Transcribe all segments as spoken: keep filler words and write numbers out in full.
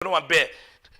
Nĩ wa mbee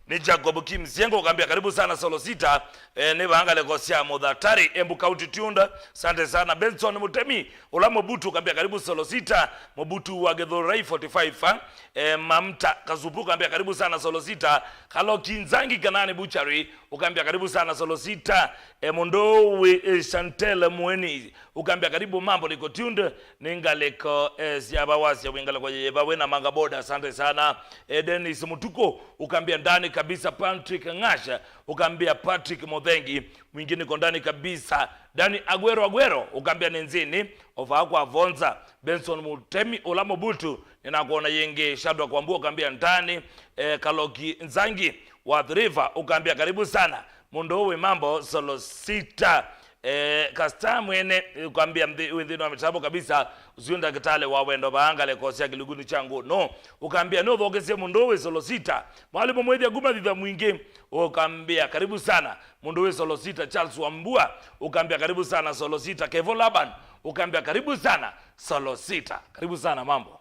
nĩ Jacob Kim Siengo, ũkambĩa karibu sana Solo Sita. Eh, nĩ vaa ngalĩko sya Mũthatari, Embu County tuned. Asante sana. Benson Mutemi, ũla Mobutu, ũkambĩa karibu Solo Sita. Mobutu wa Githurai forty-five, ah. Eh, Mamta Kasupu, ũkambĩa karibu sana Solo Sita. Kaloki Nzangi Kanani Butchery, ũkambĩa karibu sana Solo Sita. Eh, mũndũ wĩ, eh, Chantel Mweni, ũkambĩa karibu, mambo niko tuned. Nĩ ngalĩko, eh, sya vaa wasya wĩ ngalĩko yĩva wĩ na manga boda, asante sana. Eh, Dennis Mutuku, ũkambĩa ndani kabisa. Patrick Ngasha, ũkambĩa Patrick Muthengi, mwingĩ niko ndani kabisa. Dani Agwero Agwero, ũkambĩa nĩ nzini, o vaa kwa Vonza. Benson Mutemi, ũla Mobutu, nĩnakwona yĩngĩ. Shadrack Wambua, ũkambĩa ndani. Eh, Kaloki Nzangi wa Athi River, ũkambĩa karibu sana. Mũndũ ũũ wĩ mambo Solo Sita. Eh, Kasta mwene, eh, ũkambĩa nthĩ, wĩ nthĩnĩ wa mĩtambo kabisa, ũsu ndakĩtalĩ wa wendo vaa ngalĩko sya kĩlungunĩ kya ngũnũ. Ũkambĩa nĩ ũthokesye mũndũ ũũ wĩ Solo Sita. Mwalimũ Mwĩthya kuma Thitha Mwingĩ, ũkambĩa karibu sana. Mũndũ wĩ Solo Sita, Charles Wambua, ũkambĩa karibu sana Solo Sita. Kevo Laban, ũkambĩa karibu sana Solo Sita. Karibu sana, mambo.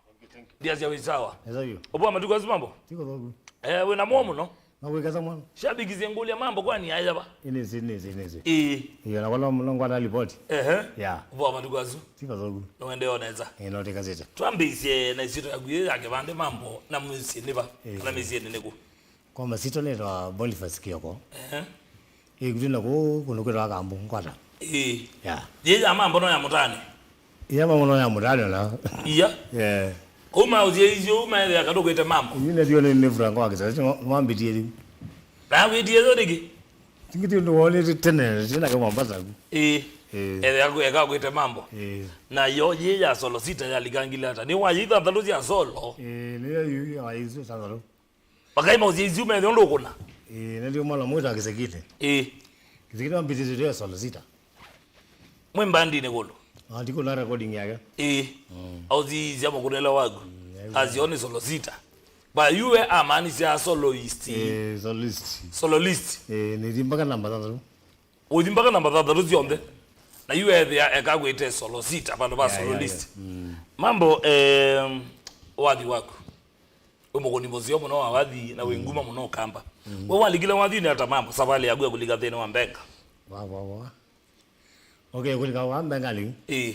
Ndiasya wĩ sawa. Nesa yu. Ũvwa matuku asu, mambo? Tiko thogu. Eh, wĩ na mwo mũno. Na wĩ kasa mwana. Shabiki zengũlya mambo kwani ayava? Inisi, inisi, inisi. Ĩĩ. Iyo, na kwa no ngwata ripoti. Ehe. Ya. Ũvwa matuku asu. Tiko thogu. Nĩwendeo nesa. Ĩĩ, no tikasĩte. Twambĩĩsye na ĩsyĩtwa yaku yĩ ya kĩvandĩ, mambo na mũsyĩ nĩ va? Ĩĩ. Kana mĩsyĩ nĩ nĩkũ? Kwa masito nĩtwa Boniface Kioko. Ehe. Ĩĩ, kũtũ na kũũ kũndũ kwĩtwa Kambu, Nkwata. Ĩĩ. Ya. Yĩ ya mambo no ya mũtaanĩ? Ĩĩ, ya mambo no ya mũtaanĩ ona. Iya. Yeah. Kũu maũsyaisye ũu maethĩa katũkwĩte mambo. Ĩĩ, nĩ ndio nĩ, nĩ Frank wa Kisasi, nĩ wambĩtie rĩu. Na wĩtie yo nĩkĩ? Tingĩ ti ũndũ wonete tene, tena kwa Mombasa ku. Ĩĩ. Ĩĩ. Ethĩa ekakwĩte mambo. Ĩĩ. Na yo yĩ ya Solo Sita yalikangile ata? Nĩ wa ithathatũ sya Solo. Ĩĩ, nĩ yo yu ya wa ithathatũ. Makai maũsyaisye ũmethĩa ũndũ ũkũna. Ĩĩ, nĩ ndio mwana mwĩta Kisekite. Ĩĩ. Kisekite wambĩtie ya Solo Sita. Mwĩ mbandinĩ kũndũ? Ah, ndikũna recording yake. Ĩĩ. Mm. Ausisya mũkũnĩle waku. Mm, yeah, yeah. Asyo nĩ Solo Sita. But you were amaanisya soloist. Eh, soloist. Soloist. Eh, nĩthi mpaka namba thanthatũ. Ũthi mpaka namba thanthatũ syonthe. Na you were there, ekakwĩte Solo Sita, vandũ va, yeah, yeah, soloist. Yeah. Mm. Mambo, eh, wathi waku. Wĩ mũkũni mũseo mũno wa wathi na wĩ nguma mũno Ũkamba. Mm. We walikile wathinĩ ata, mambo, savalĩ yaku ya kũlika nthĩnĩ wa mbenga? Wa, wa, wa. Okay, kũlika wa mbenga lĩu. Ĩĩ.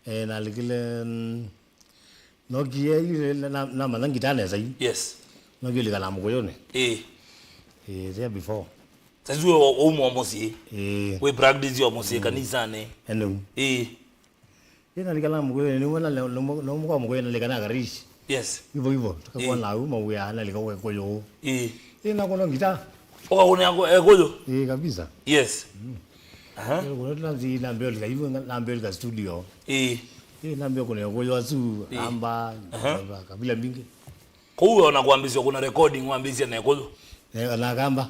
Eh, nalikile, mm, nokie yu na, na, namanya ngita nesa yu. Yes. Nokie lika na mũkũyũnĩ. Ĩĩ. Eh, there before. Sasa wewe wauma mũsyĩ. Ĩĩ. Wĩ practice yo mũsyĩ, mm, kanisanĩ. Enu. Ĩĩ. Ĩĩ, nalikana mũkũyũ, nĩwona leo, nĩmo-, nĩmo kwa mũkũyũ nalika na karishi. Yes. Hivyo hivyo, tukakuwa, ĩĩ, na uma wia nalika kwa kũyũ. Ĩĩ. Ĩĩ, nakona ngita. Ũkakũnĩa kũ-, eh, kũyũ? Ĩĩ, kabisa. Yes. Mm. Aha. Ĩĩ, kuna tunazi nambio lika hivyo, nambio lika studio. Ĩĩ. Ĩĩ, nambio kuna kũyũ asu, ĩĩ, amba, aha, kabila mingi. Kũu ona kwambĩsya kuna recording wambĩsya na kũyũ. Eh, na kamba.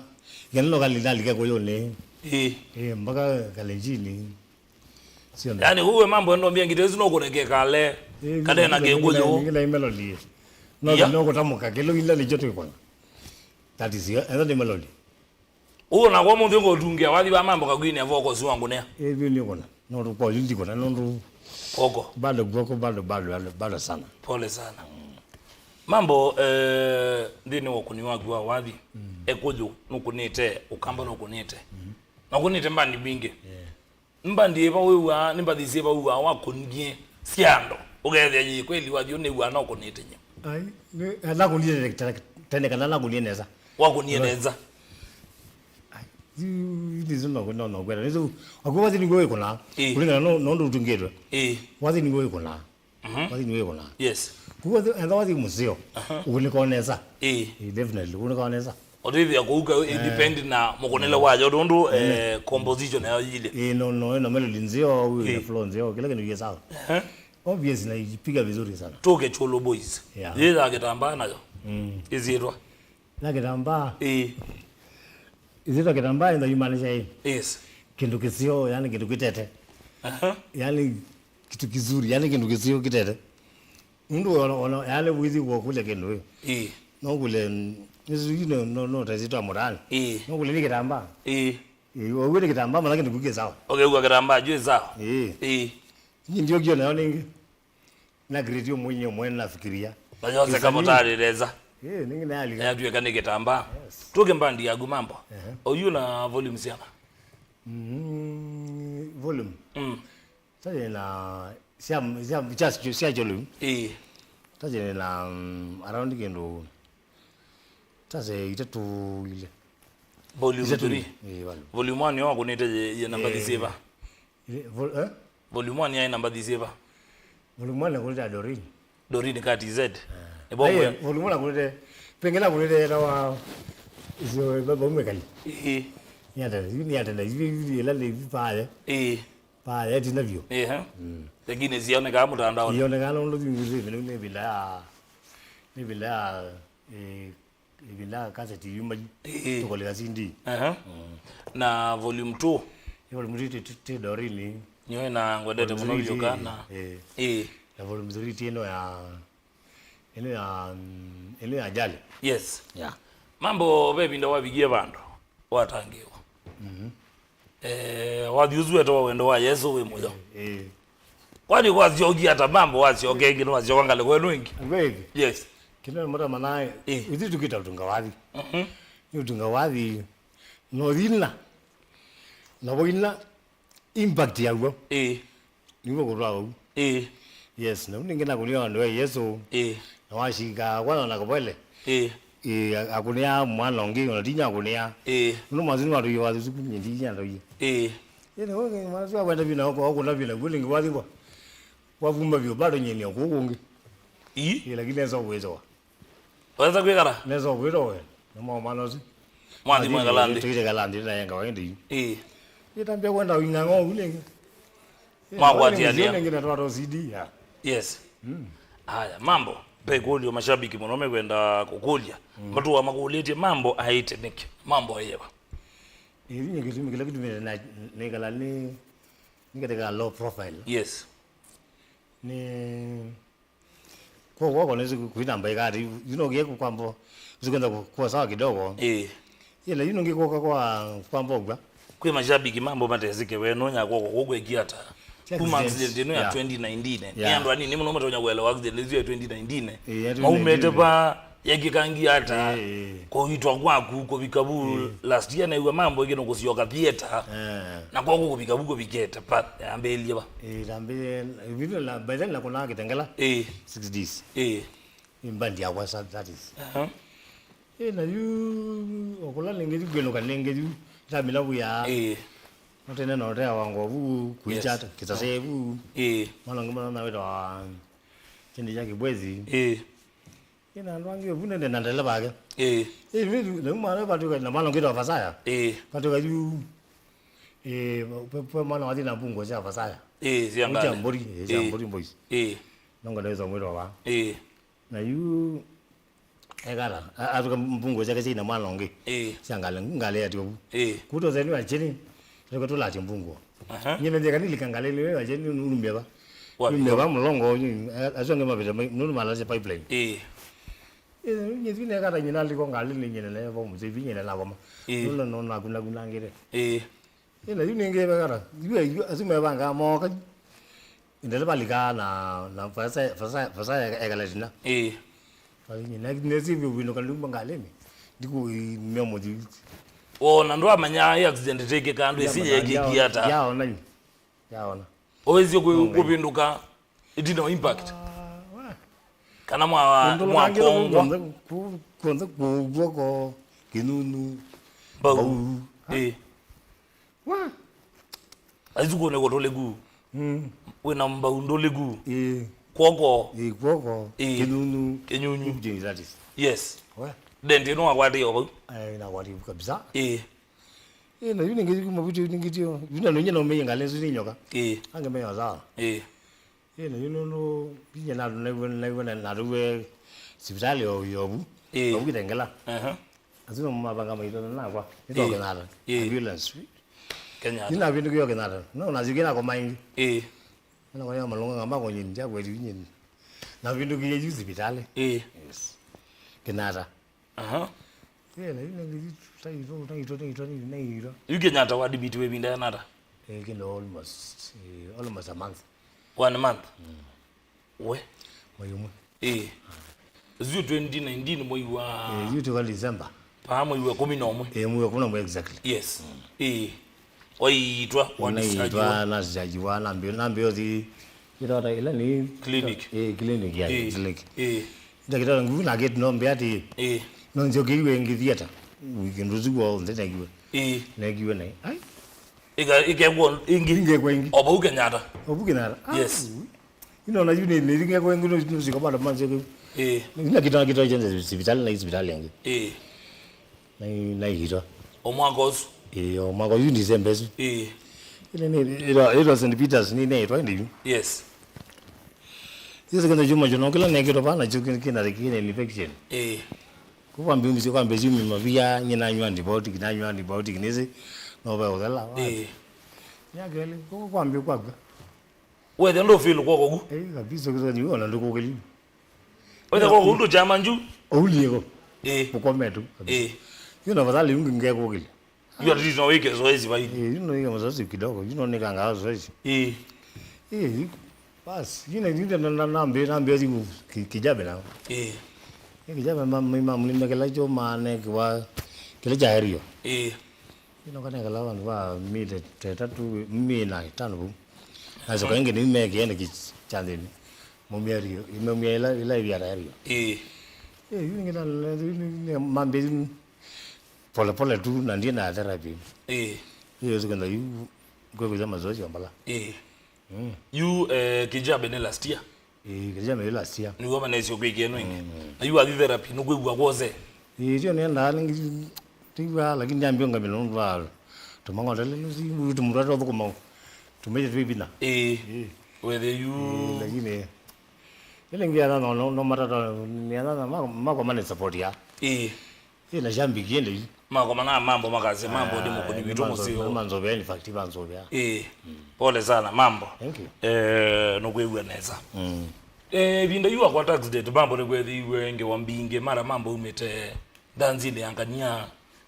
Kana no kali ndalika kũyũ nĩ. Ĩĩ. Ĩĩ, mpaka Kalenjini. Sio. Yaani, wewe mambo endo mbia ngito isu no kũnekeka ale. Eh, kade na ningĩ, kĩkũyũ. Ningĩ na melody. No, yeah, no kũtamũka kĩlũ ila nĩkyo twĩkona. That is, eh, ĩyo nĩ melody. Ũũ nakwa mũndũ ngũtungia wathi wa mambo kakwini avo kosi wangu nea. Eh, vyo nĩ kona. No tu kwa yindi kona no tu. Koko. Bado koko, bado, bado, bado, bado sana. Pole sana. Mambo, eh, nthĩnĩ wa ũkũni waku wa wathi. Mm. Ekũyũ nũkũnĩte, Ũkamba nũkũnĩte. Mm. Nũkũnĩte mbandi mbingĩ. Yeah. Mbandi ĩva wĩw'aa, nĩ mbathi syĩva wĩw'aa wakũnie sya andũ? Ũkethĩa yĩ kweli wathi ũnĩw'aa no kũnĩte nyie. Ai, nĩ, nakũnie tene, tene, tene kana nakũnie nesa. Wakũnie nesa. Ai, yu, yu, ndizo no, no, no, kwenda. Nizo, akwĩ wathi nĩguo wĩkũnaa. Ĩĩ. Kũlingana no, no ndũ ũtungĩtwe. Ĩĩ. Wathi nĩguo wĩkũnaa. Mhm. Wathi nĩwĩkũnaa. Yes. Kuwa thi-, enda wathi mũseo. Aha. Ũkũnĩka nesa. Ĩĩ. Ĩĩ, definitely, ũkũnĩka nesa. Ũtĩthĩa kũuka, eh, independent na mũkũnĩle wayo, nũndũ, mm, eh, composition yayo yile. Ĩĩ, no, no, na melody nzeo, ĩĩ, na flow nzeo, kila kĩndũ kĩ sawa. Aha. Obvious, na ipiga vizuri sana. Tuke Cholo Boys. Yeah. Yĩtha kĩtambaa nayo. Mm. Ĩsyĩtwa. Na kĩtambaa. Ĩĩ. Ĩsyĩtwa kĩtambaa ĩndayumaanisha ĩ? Yes. Kĩndũ kĩseo, yani kĩndũ kĩtete. Aha. Yani kitu kizuri, yani kĩndũ kĩseo kĩtete. Nũndũ ona, ona, yani wĩthi kũkũlya kĩndũ ĩ. Ĩĩ. No kũlye, mm, nĩsu yu no, no, no, taisitwa mũtaani. Ĩĩ. No kũlye nĩ kĩtambaa. Ĩĩ. Ĩĩ, ũw'e nĩ kĩtambaa, mana kĩndũ kĩu kĩ sawa. Ũkĩw'a kĩtambaa, juu sawa. Ĩĩ. Ĩĩ. Nĩ ndio kĩo nayo nĩngĩ. Na create ũmwe nye ũmwe nafikiria. Na yose kama tari reza. Eh, ningĩ nayalika. Yatw'ĩka nĩ kĩtambaa. Yes. Tũke mbandi yaku Mambo. Ehe. Oyu na volume syana? Mm, volume. Mm. Sasa na sia, sia, sia, sia Jolly. Eh. Sasa na, mm, around kĩndũ. Sasa itatu ile. Volume Itatu three. Ile, eh, volume. Volume one yo kunite ye, ye namba Eh. Zisiva. Ile, vol-, eh? Volume one yaĩ namba zisiva. Volume one kunite Doreen. Doreen ka T Z. Eh. Ebo Aye, mwe. Volume one kunite. Pengela kunite era wa. Sio baba umekali. Eh. Ni atenda, ni atenda, ile ile ile pale. Eh. Pale tina vyo. Eh. Mm. Lakini sioneka mtandao. Ioneka ndo zingi zile ni bila. Ni bila. Eh. Ĩvinda kaseti yu mai, ĩĩ, tũkoleka C D. Aha. Mm. Na volume two? Ĩ volume two ti, ti, ti Doreen. Nĩyo ĩna ngwendete mũno. Volume three vyũka ti, na, ĩĩ. Ĩĩ. Na volume three ti ĩno ya, ĩno ya, mm, ĩno ya Jali. Yes. Yeah. Mambo ve ĩvinda wavikie vandũ, watangĩĩwa. Mhm. Eh, wathi ũsu wetawa wendo wa Yesũ wĩ mũyo. Ĩĩ. Kwani kwasyokie ata Mambo, wasyoka ĩngĩ, nĩwasyoka ngalĩko ĩno ĩngĩ? Andũ ĩngĩ. Yes. Kĩndũ nĩmũtamanae, Ĩĩ. ithuĩ tũkĩta ũtunga wathi. Mhm. Nĩ ũtunga wathi, no thina. Na voina impact yaw'o. Ĩĩ. Nĩw'o kũtwaa ũu. Ĩĩ. Yes, na ningĩ nakũnia andũ a Yesũ. Ĩĩ. Na washika kwana na kavwele. Ĩĩ. Ĩĩ, a-, akũnĩa mwana ũngĩ, ona tinya akũnĩa. Ĩĩ. Nũndũ mwazi nĩwatũie wathi ũsu, nyie ndinya ndũie. Ĩĩ. Ĩĩ, nĩwe mwana ũsu akwenda vina, oko, okũna vina, kwĩ lĩngĩ wathi kwa. Wavuma vyũ, bado nyie nĩ kũu kũngĩ. Ĩĩ. Ĩĩ, lakini nesa kwĩtwa. Wesa kwĩkala? Nesa kwĩtwa we. Nĩ mwa mwana ũsu. Mwathi mwekala nthĩ. Tũite kala nthĩ, na yenga waende yu. Ĩĩ. Ĩĩ, tambia kwenda wing'ang'a ũu lĩngĩ. Ĩĩ, Mwakwatiania. Lĩngĩ na twato C D, ya. Yes. Mm. Aya, Mambo, ve kũlyo mashabiki mũno mekwenda kũkũlya. Mm. Matũa makũlĩtye Mambo aĩte nĩkĩ? Mambo aĩewa. Ĩĩ, nĩ kĩtumi kĩla kĩtumĩte na, nĩkala nĩ, nĩ katika low profile. Yes. Nĩ, kwa, kwa, kwa nĩsĩ kuina mbaika ati, you know, gĩe kwamba, usikwenda ku-, kuwa sawa kidogo. Ĩĩ. Ĩla yu nũngĩ kwoka kwa, kwa mbogwa. Kwĩ mashabiki Mambo matesĩke we nũnya kwoko kũkwĩkie ata. Ti Kuma accident. Accident ĩno ya Yeah. twenty nineteen. Yeah. Nĩ andũ anini mũno matonya kuelewa accident ĩsu ya twenty nineteen. Ĩĩ, ya Maumĩte twenty nineteen. Va yekĩkangi ata. Ĩĩ, ĩĩ. Kũitwa kwaku kũvika vu Ĩĩ. last year naiwa Mambo ĩngĩ nũkũsyoka theater. Eh. Na kwoko kũvika vu kũvikĩte pa yambĩĩlie va. Ĩĩ, tambĩĩe, ĩvinda la, by then nakũnaa Kitengela. Ĩĩ. Six Ds. Ĩĩ. Ĩ mbandi yakwa, sa-, that is. Aha. Ĩ, na yu, okũla nĩngĩ yu, kwĩnũka nĩngĩ yu, tamina vuya. Ĩĩ. Notene notea wango vu, kuicha, Yes. kisase vu. Ĩĩ. Mwana ngĩ mwana wĩtawa, kĩndĩ kya Kibwezi. Ĩĩ. Ĩ, na andũ angĩ vu nende na ndeleva ake. Ĩĩ. Ĩ, yu, na yu mwana wĩ vatuka, na mwana ngĩ ta Vasaya. Ĩĩ. Vatuka yu, ĩ, pe, pe mwana wathi na mbungo sya Vasaya. Ĩĩ, sya Ũ sya ngalĩ. Mbũri, ĩ, sya Ĩĩ. Mbũri boys. Ĩĩ. Nonga ndawĩsa mwĩtawa. Ĩĩ. Na yu ekala, a-, atuka mbungu syake syaina mwana ũngĩ. Ĩĩ. Sya ngalĩ, ngalĩ ya tiovu. Ĩĩ. Kuto zenu ya chini, leko tulati mbungu. Aha. Nyine ndika nilika ngalĩ ni ya chini numia ba. Wapi? Numia ba mlongo, asu angĩ mavĩte, nunu malasya pipeline. Ĩĩ. Ĩĩ, nyine kata nyina liko ngalĩ ni nyine na bo mzevi nyine na goma. Ĩĩ. Nuna nuna kuna kuna ngire. Ĩĩ. Ĩna yu nĩngĩ vekata, yu, yu, asu mevangaa mooka yu. Ĩndele valikaa na, na vasa, vasa, vasa ekala tina. Ĩĩ. Nesi vĩvinũka nduma ngalĩnĩ. Ndikũimia mũthi. Wona ndwamanya ĩ accident ĩtĩkĩka andũ ĩsi yekĩkie ata? Yaona yu. Yaona. Ũwĩsĩ kũ-, kũvĩndũka. Ĩtina wa impact. Ah, wa. Kana mwa-, Kũndũ mwakongwa. Kũndũ ku-, kũndũ kũw'oko, kĩnunu, Mbau. Mbau. Ĩĩ. Wa. Aisuku nĩ kũtũlĩku. Mm. Wĩna mbau ndũlĩku. Ĩĩ. Kwoko. Ĩĩ, kwoko. Ĩĩ. Kĩnunu. Kĩnyunyu. Ipjeni that is. Yes. Wa. Dent ĩno wakwatĩe o vau. Ai, nakwatĩe kabisa. Ĩĩ. Ĩĩ, na yu nĩngĩ kuma vuti ningitio. Yu na nunye no meye ngale nzu ni nyoka. Ĩĩ. Ange meyo sawa. Ĩĩ. Ĩĩ, na yu nũndũ vinya na naiwe, naiwe na, na tuwe sipitali yo, yovu. Ĩĩ. Yovu Kitengela. Aha. Asino mabanga maito nakwa. Ĩĩ. Nito Kenyatta. Ĩĩ. Ambulance. Kenyatta. Nina vindu kio Kenyatta. No, na zikina kwa maingi. Ĩĩ. Na kwa ya malonga ngamba kwa nyini, ya kweli nyini. Na vindu kio yu sipitali. Ĩĩ. Yes. Kenyatta. Aha. Yeah, na yu nĩngĩ taitũ, taitũ, taitũ, taitũ. Yu Kenyatta wa admit we ĩvinda ya nata? Eh, kĩndũ almost, eh, almost a month. One month? Mm. We? Mwei ũmwe. Eh. Yu twenty nineteen mwei wa Eh, yu tuka December. Paa mwei wa kũmi na ũmwe. Eh, mwei wa kũmi na ũmwe exactly. Yes. Eh. Waitwa, wa discharge wa. Naitwa, na discharge wa, nambi, nambi othi. Ĩtata ĩla nĩ clinic. Eh, clinic ya Eh. clinic. Eh. Ndakĩtara nguvu na get nombe ati. Eh. No nzio kĩiwe ngi theater. Weekend ũsu w'onthe nekiwe. Eh. Nekiwe na. Ai. Ika, ikekwo ingi. Ingekwa ingi. O vau Kenyatta. O vau Kenyatta. Ah, Yes. ui. Ino na yu nĩ, nĩ ingekwa ingi no, no sika bado manze. Eh. Ina kita, kita chenze sivitali na sivitali yangi. Eh. Na, na hito. O mwaka ũsu. Eh, o mwaka yu December su. Eh. Ile ni, ila, ila Saint Peter's ni, ni, twaende yu. Yes. Sisi kenda chuma chuno, kila nekĩtwa pana chu kina, kina, kina infection. Eh. Kwa mbi mbi, kwa mbi chumi mavia, nyina nywa antibiotic, na nywa antibiotic, nisi, no va ũthela. Eh. Nyakele, kwa, kwa mbi kwa kwa. Wethe ndo feel kwa kogu. Eh, kabisa, kwa ni ona ndo kokeli. Wethe kwa kogu ndo chama nju. Ulieko. Eh. Ukome tu. Eh. Yu na fadhali ungi ngekokeli. Yu at least no wĩke zoezi vai. Eh, yu no wĩke mazoezi kidogo. Yu no nĩkangaa zoezi. Eh. Eh, basi, yu na, yu na, na, nambe, nambe yu ki-, kijabe na. Eh. Eh, kijabe ma, ma, ma, mlima kila cho mane kiwa, kila cha herio. Eh. Yu no kanekala vandu va mita tatu, mina tano vau. Na soka ingi ni meke ende ki-, chanthini. Mumia rio, imemia ila, ila ivya herio. Eh. Eh, yu ngi na, na, na, mambe yu. Pole pole tu, na ndiĩ na therapy. Ĩĩ. Hiyo siku ndio yu, kwa kuja mazoezi ya mbala. Ĩĩ. Mm. Yu, eh, kijabe nĩ last year. Ĩĩ, kijabe nĩ last year. Nĩw'o manesio kwĩkie ĩno ĩngĩ. Mm. Na yu athi therapy, nũkwĩw'a kwose. Ĩĩ, sio nenda, nĩngĩ, tigwa, lakini ndiambia ngamina nũndũ wa tũmang'otele, nũsi, tũmũtwa tũthũkũma, tũmĩte twĩ vinya. Ĩĩ. Ĩĩ. Wethe yu. Ĩĩ, lakini, ile ngia no, no, no matata, nĩ ana, ma, ma, ma, ma support ya. Ĩĩ. Ĩ, na shambiki ende yu. Makomana mambo makasya mambo ndi mũkũni witũ mũseo. Manzovea, in fact, manzovea. Ĩĩ. Pole sana, mambo. Thank you. Eh, nũkwĩw'a nesa. Mm. Eh, ĩvinda yu akwata accident, mambo nĩkwethĩiwe ngewa mbingĩ, mara mambo umĩte ndanzinĩ ya ngania,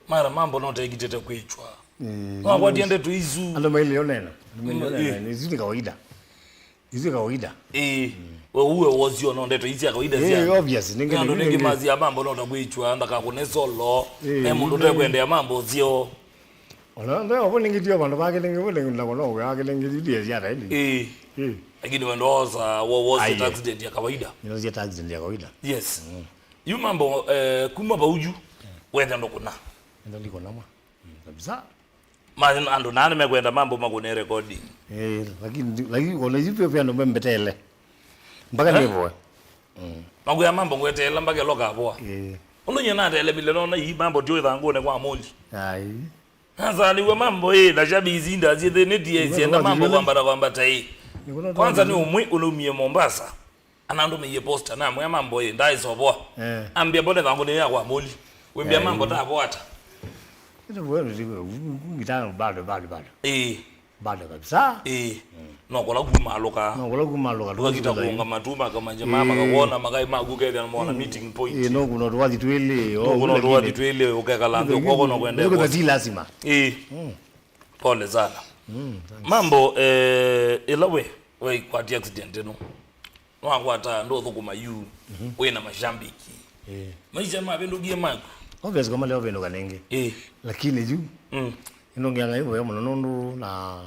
mara mambo notekitĩte kwĩchwa. Mm. No akwatie ndeto isu. Andũ mailio nena. Andũ mailio nena. Isu nĩ kawaida. Isu kawaida. Ĩĩ. We uwe wosio no ndeto isi ya kawaida. Eh, sia obvious, nĩ andũ ningĩ masia mambo no takwĩchwa, ndakakũne solo. Eh, e mũndũ tekwendea mambo sio. Ona ndo obo ningĩ tio vandu vake ningĩ, vale ndakona owe ake ningĩ tio sia taili. Ĩĩ. Eh. Lakini wendo osa, wo, wosi accident ya kawaida. Ndio sia accident ya kawaida. Yes. Mm. Yu mambo, eh, kuma vauju, wetha ndokuna. Ndio liko nama. Mm, kabisa. Ma, andũ naa nĩmekwenda mambo makũne recording. Eh, lakini, lakini ona isu pia, pia andũ membeteele. Mpaka eh? Nĩvoe. Mm. Makwĩa mambo ngweteela mpaka ĩloka voa. Eh. Ũndũ nyie natelemile nona ii mambo tio ĩthangũne kwa moli. Ai. Nasaliwe mambo ĩ, na shabi isinda syĩthĩnĩtie syenda mambo kwambata kwambata ĩ. Kwanza nĩ ũmwe ũnaumie Mombasa. Anandũmĩie posta, namwĩa mambo ĩ, ndaĩsovoa. Eh. Ambĩa mbone thangũ nĩ ya kwa moli. Wĩmbĩa mambo ndavoa ata. Ĩno wewe ndiwe, ngitano bado, bado, bado. Ĩĩ. Bado kabisa. Ĩĩ. Mm. No kũla kumaalũka. No kũla kumaalũka, tũkakita kuunga matu, makamanya mama, eh, kakona, makai maku kethĩa na mona meeting point. Ĩĩ, no kuna twathi twĩlĩ, no kuna twathi twĩlĩ, ũkekala nthĩ, kwako no kwende. Ndio si lazima. Ĩĩ. Mm. Pole sana. Mm, thanks. Mambo, eh, ĩla we, we kwatia accident ĩno. Nwakwata ndũthũkũma yu, mhm, wĩna mashambiki. Eh. Maisha mavĩndũkie maku. Obvious kama leo vĩndũka nĩngĩ. Eh. Lakini yu, mm, ĩndũngianga ĩvoya mũno nũndũ na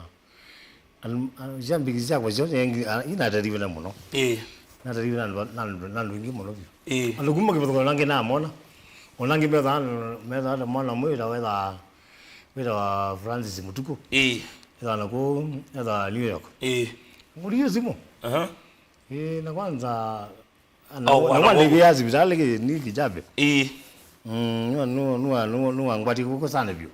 an-, an-, shambiki syakwa syo nĩngĩ, a, inatathiwe na mũno. Eh. Natathiwe na andũ, na andũ, na andũ aingĩ mũno vyũ. Eh. Andũ kuma kĩvathũkano nangĩ namona. Onangĩ methaa, methaa mwana mwĩta wethaa, wethaa Francis Mutuku. Eh. Ethaa na kũu, ethaa New York. Eh. Ngũrie simu. Aha. Ĩĩ, na kwanza, na, oh, na wana wandĩkĩa sivitalĩ kĩ, nĩ kijabe. Ĩĩ. Mm, nua, nua, nua, nua, nua ngwati kuko sana vyũ.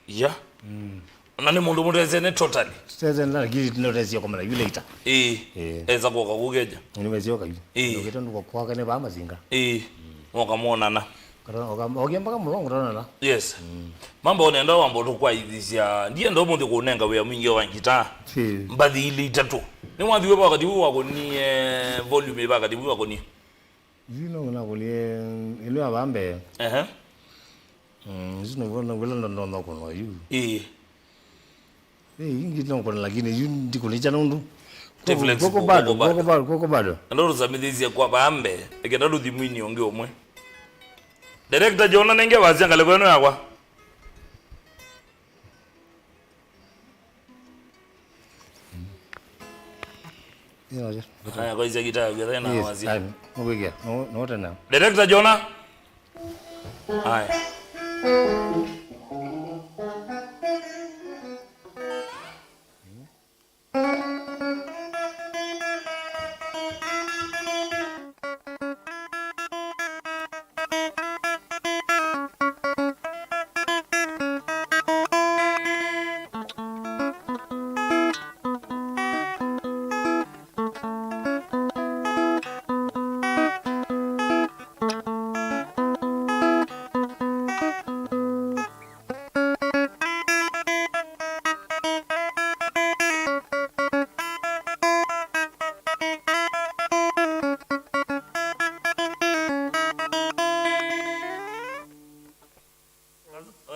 Ya. Mm. Na nĩ mũndũ mũtesene totally. Tũtesene, lakini nĩũtesie komana yu later. Ĩĩ. Ĩĩ. Eza kuoka kukeja. Nĩmesioka yu. Ĩĩ. Nũkĩte nduko kwake nĩ vaa mazinga. Ĩĩ. Mm. Moka monana. Kata, oka, okia mpaka mũlongo twanana. Yes. Mm. Mambo nenda wambo tũkwaithisya. Ndienda ũmũnthĩ kũnenga wĩa mwingĩ wa ngita. Si. Mbathi ilĩ itatũ. Nĩ wathiwe wakati huu wakonie volume wakati huu wakonie. Isu no nakonie ĩno ya vambe. Ehe. Mm, isu no, no, wĩla ndo, ndo, ndo kono yu. Ĩĩ. Eh, ingi no kona lakini yu ndikũnĩkya nũndũ Teflex, kũkũ bado, kũkũ bado, kũkũ bado. Enda tũsamĩthĩsye kwa vaa mbee, nĩkenda tũthi mwini ũngĩ ũmwe. Director Jona, nenge wasya ngalĩko ĩno yakwa. Ĩno je. Aya, kwa isya gita, gita na wasya. Yes, ai, nũkwĩkĩa, nũ-, nũtena. Director Jona. Aya.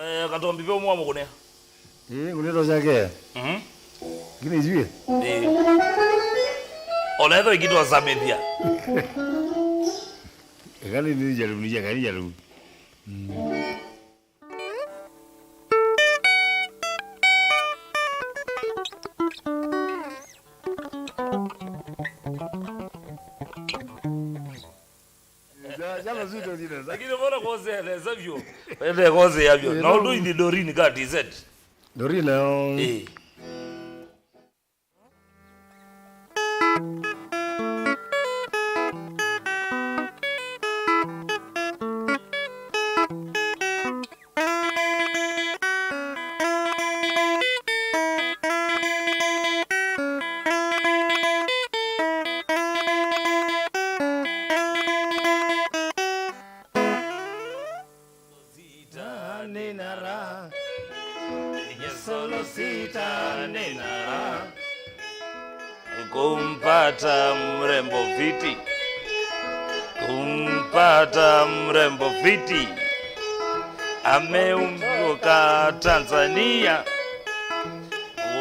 Eh, Katombi ve ũmwe wa mũkũnĩa. Ĩĩ, ngũnĩto syake. Mhm. Ngine ijue. Ĩĩ. Ona etho ikitwa samethia. Ekani ni jaru, ni jakani jaru. Mm. Za-, za mazito zile, za- Lakini mbona kose ya nesa vyo? Ende kose ya vyo. Na undu ithi Doreen ka T Z. Doreen, um, eh. Sita nina raha, yenye solo sita nina raha. Kumpata mrembo fiti, kumpata mrembo fiti. Ameumbuka Tanzania,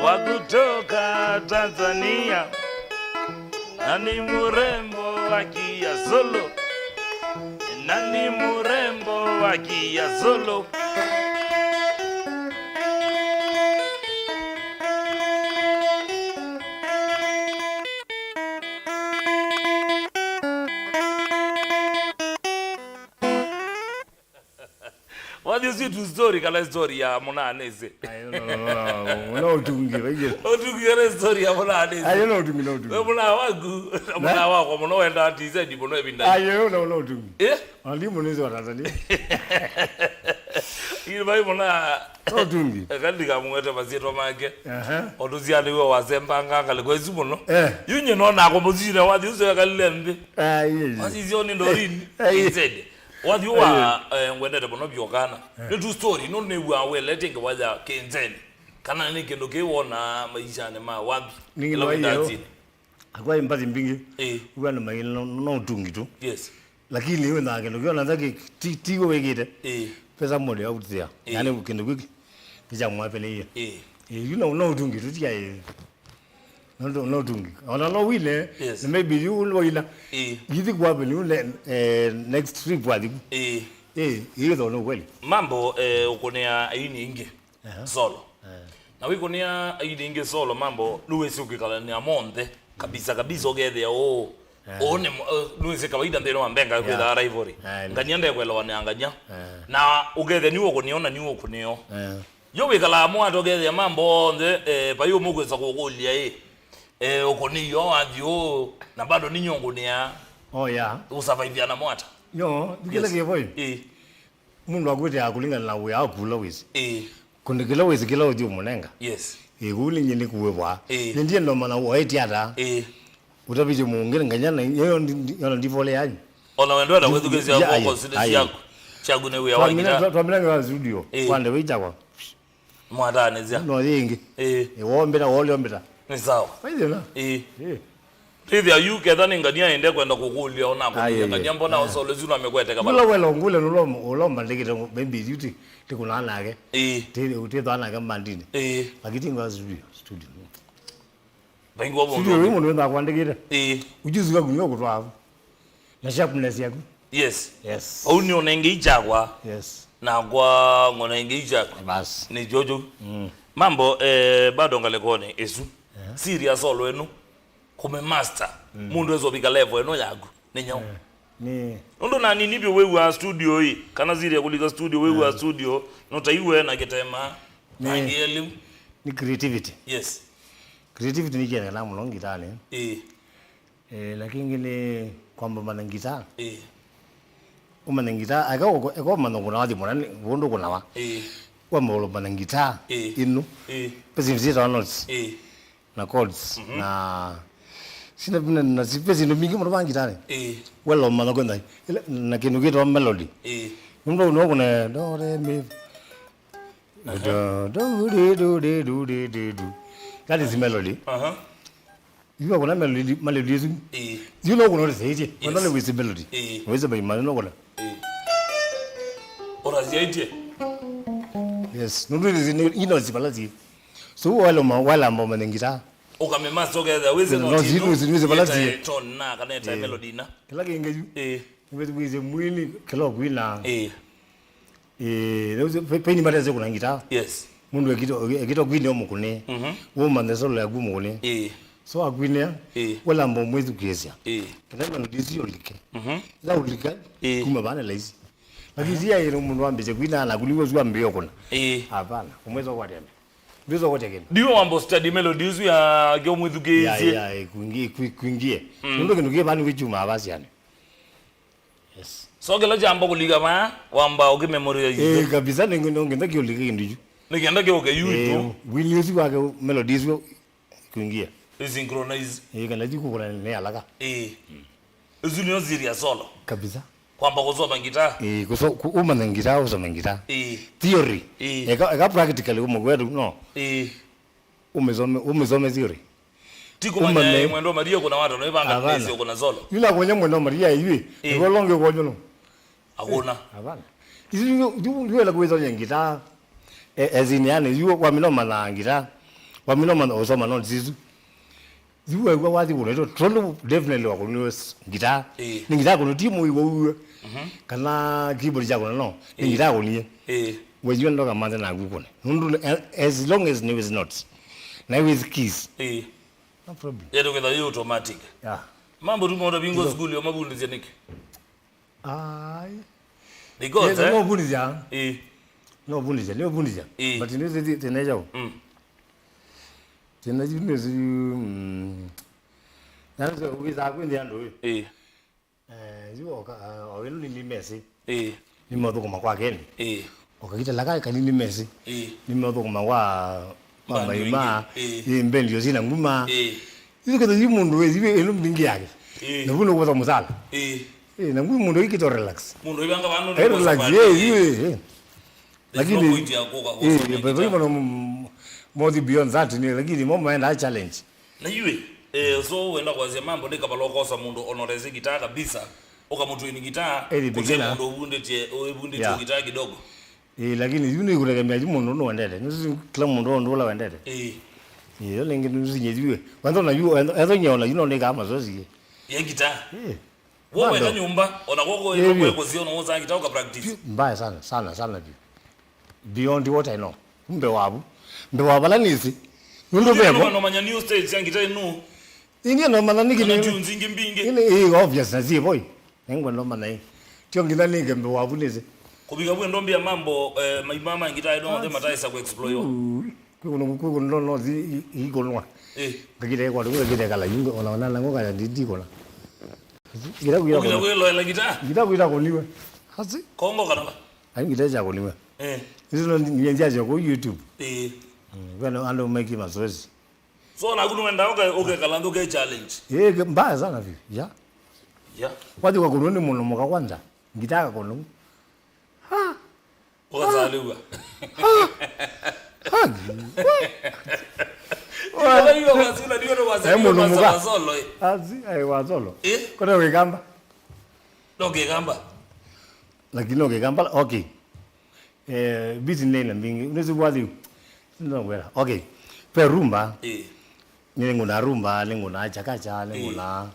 wa kutoka Tanzania. Nani mrembo wa Kia Solo? Nani mrembo wa Kia Solo? Wathi ũsu tu story kana story ya mũnanĩsĩ? Ayo, no, no, no, no, no ũtungi, vaingĩ. Ũtungi kana story ya mũnanĩsĩ? Ayo, no ũtungi, no ũtungi. We mũna waku, na mũna wakwa mũno wendaa T Z mũno ĩvinda. Ayo, no, no ũtungi. Eh? Walimu nĩsĩ wa Tanzania. Ili vai mũna. No ũtungi. Eka ndikamũete masyĩtwa make. Aha. Otũsianĩw'e wasembanga ngalĩko ĩsu mũno. Eh. Yu nyie no nakwa mũsire wathi ũsu ekalile nthĩ. Ah, yes. Wasisio nĩ Doreen. Eh, yes. T Z. Wathi wa, eh, ngwendete mũno vyũ kana. Eh. Nĩ true story, no nĩw'aa welete ngewa ya kĩnzeni. Kana nĩ kĩndũ kĩĩ wonaa maishanĩ ma wathi. Ningĩ ĩla no wĩ iyo. Ndatini. Akwai mbathi mbingĩ. Eh. Uga nĩ maĩ no, no ũtungi tu. Yes. Lakini wĩ na kĩndũ kĩona nza kĩ, ti, ti wĩkĩte. Eh. Pesa moja out there. Eh. Yaani kĩndũ kĩkĩ kĩcha mwapeleie. Eh. Eh, you know, no ũtungi tu tia, eh. No, no, no ũtungi. Ona no wine, yes, na maybe you will wine. Eh. Githi kwa happen you ne-, eh, next trip wathi. Eh. Eh, hiyo no kweli. Mambo, eh, ũkũnĩa aini ingĩ. Aha. Solo. Eh. Na wĩkũnĩa aini ingĩ solo mambo, nĩwĩsĩ ũkĩkalanĩa monthe, kabisa, kabisa, ũkethĩa ũũ. Eh. Ũũ nĩ mo-, eh, nĩwĩsĩ kawaida nthĩnĩ wa mbenga, yeah, kwĩthaa rivalry. Eh, ngania ndekwelewa nĩ angania. Eh. Na ũkethĩa niwe ũkũnĩo na niwe ũkũnĩo. Eh. Yo wĩkalaa mwata ũkethĩa mambo onthe, eh, vai ũmwe ũkwĩsa kũkũlya ĩ, eh, ũkũnĩio wathi ũũ, na bado ninyongũnĩa. Oh, yeah. Ũsavaivia na mwata. Yo, thikĩla kĩvo ĩ. Ĩ. Mũndũ akwĩtĩaa kũlingana na wĩa waku ũla wĩsĩ. Ĩĩ. Kũndũ kĩla wĩsĩ kĩla ũthi ũmũnenga. Yes. Ĩĩ, kũu nĩnyie nĩkuĩvwa. Ĩĩ. Nĩndie ndomana ũete ata. Ĩĩ. Ũtavĩtye mũngĩ nganya na yo ndi-, ndi-, ona ndivolea anyu. Ona wendo na kwĩthukĩsya ya, moko aye, sile aye. Syaku. Syaku nĩ wĩa wa ngita. Twamina, twamina ngewa studio. Ĩĩ. Kwande wĩchakwa. Mwatanĩsya. No yĩngĩ. Ĩĩ. Ĩĩ, wombĩta, woliombĩta. Nĩ sawa. Waithĩna? Ĩĩ. Ĩĩ. Ndĩthĩa yu ketha nĩ ngania ende kwenda kũkũlya ona kũlya ngania mbona, aye, aye, osolo ĩsu namekwete kavalo. Ula wela ngule nulo ulomba ndikite maybe yu ti, ti kuna nake. Ĩĩ. Ti, ti thwa nake mandini. Ĩĩ. Lakini ngwa studio, studio. Vaingwa mũndũ. Studio ũngĩ. Wĩ mũndũ wĩthaa kwandĩkĩte. Ĩĩ. Ujuzi waku nĩwe ũkũtwaa. Na sharpness yaku. Yes. Yes. Au nĩ onenge ichakwa. Yes. Nakwa ng'onenge ichakwa. Bas. Nĩ chocho. Mm. Mambo, eh, bado ngalekone isu. Yeah. Serious solo enu. Kume master. Mm. Mũndũ ezo bika level eno yaku. Nĩ nyau. Yeah. Nĩ. Ũndũ na nini byo wĩw'a studio ĩ. Kana ziri ya kulika studio wĩw'a studio. No taiwe na kitema. Nĩ. Angĩ elimu. Nĩ creativity. Yes. Creativity nĩ kĩendelea mũno ngitani. Ĩĩ. Eh, na kĩngĩ nĩ kwamba ũmanya ngitaa. Ĩĩ. Ũmanya ngitaa, eka ũko-, eka ũmanya kũna wathi mũna, nĩ, ũndũ kũnawa. Ĩĩ. Wamba ũmanya ngitaa. Ĩĩ. Ĩno. Ĩĩ. Pesi zitawa notes. Ĩĩ. Na chords. Mhm. Na sina, na, na si-, pesi ndo mingi mũno va ngitaa. Ĩĩ. Wela ũmanya kwenda. Ila, na kĩndũ kĩtawa melody. Ĩĩ. Nũndũ no kũna do, re, mi. Aha. Do, do, re, do, re, do, re, re, do. That is melody. Aha. Yu akũna melody, melody ĩsu. Ĩĩ. Yu no kũna ũrĩsyaĩtye. Yes. Wenda nĩ wĩsĩ melody. Ĩĩ. Wĩsĩ maimani no kũna. Ĩĩ. Ũrasyaĩtye? Yes. Nũndũ ĩno si balasi. So wala ma, wala ma mane ngitaa. Ũkamĩmaster ũkethĩa wĩsĩ no, noti ĩno, wĩsĩ, wĩsĩ balasi. Yĩtae tone na kana yĩtae melody na. Kĩla kĩngĩ yu. Ĩĩ. Nĩwĩsĩ wĩsĩ mwini kĩla ũkwina. Ĩĩ. Ĩĩ, those pe-, paini matese kũna ngitaa. Yes. Mũndũ ekito, ekito kwini omũkũnĩ. Mhm. Woma the solo yaku mũkũnĩ. Ĩĩ. So akwinĩa, ĩĩ, wala mbo mwĩthukĩĩsya. Ĩĩ. Kana melody ĩsu yolike. Mhm. Ĩla ũlika, ĩĩ, kuma vana laisi. Lakini si yaĩrĩ mũndũ ambĩsye kwina na kũliwa ũsu ambĩe kũna. Ĩĩ. Hapana, ũmwĩsa kwatene. Ndwĩsa kwatya kĩndũ. Ndiwe wambo study melody ĩsu ya kyo mwĩthukĩĩsye. Ya, ya, kwingie, kwi-, kwingie. Mm. Nũndũ kĩndũ kĩvani wĩchuma avasiani. Yes. So kĩla kyamba kũlika vaa, wamba ũkĩmemorize. Eh, kabisa, nĩ, nĩ, nĩ, nĩ kĩũlika kĩndũ yu. Nĩ kenda kĩũke yu. Eh, ito. Wini ũsu wake, melody isu kwingia. Ĩ synchronize. Eh, kana yu kũkũna nĩ alaka. Eh. Isu nĩyo serious solo. Kabisa. Kwamba kusoma ngitaa. Eh, kuso-, ku-, umanya ngitaa, usome ngitaa. Eh. Theory. Eh. Eka, eka practically kumugwetu, no. Eh. Umesome, umesome theory. Ti kumanya, umane, eh, mwendo Maria kuna watu wanaipanga. Hapana. Kesi kuna solo. Yula kwenye mwendo Maria iwe. Eh. Iwe longe kwa nyono. Hakuna. Hapana. Isu yu, yu, yu ela kuweza ngitaa. E, as in, yani, yu wamino mana ngitaa. Wamino mana usoma notes isu. Yu wewe wathi kuna ito, tondo definitely wakuniwe s-, ngitaa. Eh. Ni ngitaa kuno ti mui wewe. Mhm. Kana keyboard chako no. Ni, eh, ngitaa kunie. Eh. Wewe ndoka manze na ngukone. Nundu, eh, as long as ni with notes. Na with keys. Eh. No problem. Yeto kwenda yo automatic. Yeah. Mambo tu mona bingo school yo mabundithya niki. Ai. Because, eh, no bundithya. Eh. No bundithya, no bundithya. Eh. But ni zi tena jau. Mm. Tena yu ni zi, mm. Na zi uiza kwende ando. Eh. Eh, yu oka, ah, o ĩno nĩ, nĩ mesi. Ĩĩ. Nĩ mathũkũma kwa Keni. Ĩĩ. Okakita laka kanini mesi. Ĩĩ. Nĩ mathũkũma kwa, kwa Maima. Ĩĩ. Ĩĩ, mbendi yo sina nguma. Ĩĩ. Yu ketha yu mũndũ wĩ, yu ĩno mbingi yake. Ĩĩ. Na vuno kwa musala. Ĩĩ. Ĩĩ, na ngui mũndũ ikito relax. Mũndũ ibanga vano. Eh, relax, ĩĩ, ĩĩ, ĩĩ. There's no point ya kuka kusoma guitar. Lakini, eh, but even, um, more beyond that, ni, lakini mo maenda challenge. Na iwe, eh, so wenda kwasya mambo ni kabalo kosa mundu onoreze gitaa kabisa, ukamutwini gitaa, eh, ni kute beginner. Mundu uvundĩtye, uvundĩtye, yeah, gitaa kidogo. Eh, lakini yu ni kutegemea yu mundu nũendete. Nũsi kila mundu ũndũ ũla wendete. Eh. Eh, yo lingi nũsi nye yu. Wendo na yu, etho nyeona yu no ni kama zozi. Ya gitaa. Eh. Wo weka nyumba, ona koko ĩno kwe kũsio no ũsa ngita ũka practice. Mbaya sana, sana, sana biũ. Beyond what I know. Mbe wavu. Mbe wa vala nĩsĩ. Nũndũ veko. No manya new stage ya ngita ĩno. Ingi no mana niki ni. Tunes ingi mbingi. Ini, eh, obvious na zi boy. Nengwa no mana. Tio ngita ni mbe wavu nĩsĩ. Kũvika vwe ndombia mambo, eh, maima ma ngita ĩno, the mataisa ku explore. Kwĩ kũndũ, kwĩ kũndũ no, no, thi, i, ikonwa. Eh. Ngakĩte kwa, ngakĩte kala, yunga, ona, ona, nango kala, ndi, ndikona. Ngira kwira. Ũkĩte kũna. Kwĩloela ngita? Ngita kwira kũniwe. Asi? Kongo kana ba? Ai, ngita cha kũniwe. Eh. Isu no, ni, ni, ndia cha ku YouTube. Eh. Mm, kwena andũ maiki mazoezi. So, na kunu wenda ũke, ũke kala, ũke challenge. Eh, ke-, mbaya sana vi. Ya. Ya. Wathi kwa kũnwa ni mũno mũka kwanza. Ngita kũnwa. Ha? Ũkazaliwa. Ĩla iwe wasula, ndiwe ndo wasaliwa, eh, mũndũ mũka. Wasolo, eh. Asi, ai, wasolo. Eh? Kona wĩkamba? No kĩkamba. Lakini no kĩkamba, okay. Eh, beat nĩ na mbingi. Unaweza kuwathi. Ndio kwela. Okay. Pe rumba. Eh. Nĩngũnaa rumba, nĩngũnaa chakacha, eh, nĩngũnaa,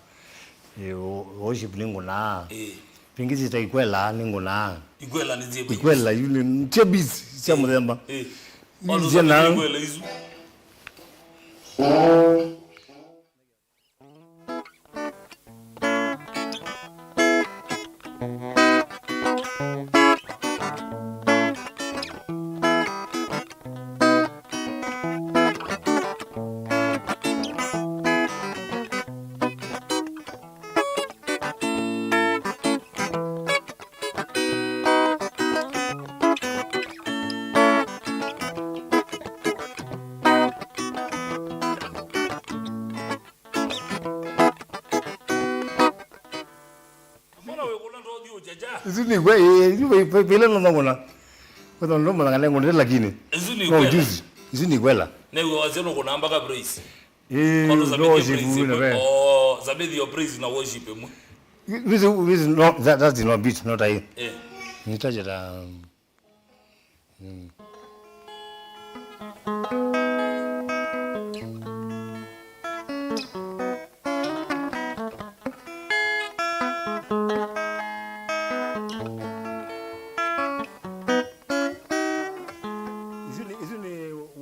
eh, wo-, worship nĩngũnaa. Eh. Pingĩ syĩta ikwela nĩngũnaa. Ikwela nĩ syĩmba. Ikwela yu nĩ tia beats sya, eh, mũthemba. Eh. Yu, all those syĩna are ikwela isu. Mbona wĩkũna ndothiũkya kya? Isu nĩ kwe-, ĩ, isu vĩ-, vĩ-, vĩla nũmangũna. Kwĩthwa ndũmũthanga nengũnĩte lakini. Isu nĩ no kwela. Juice. Isu nĩ kwela. Nĩw'o wasya nũkũna mpaka praise. Ĩ, no worship ĩmwe. Oh, sabithio praise na worship ĩmwe. This, this is not, that, that's not beat, not I. Eh. Nitaje ta, um, mm. Isu nĩ, isu nĩ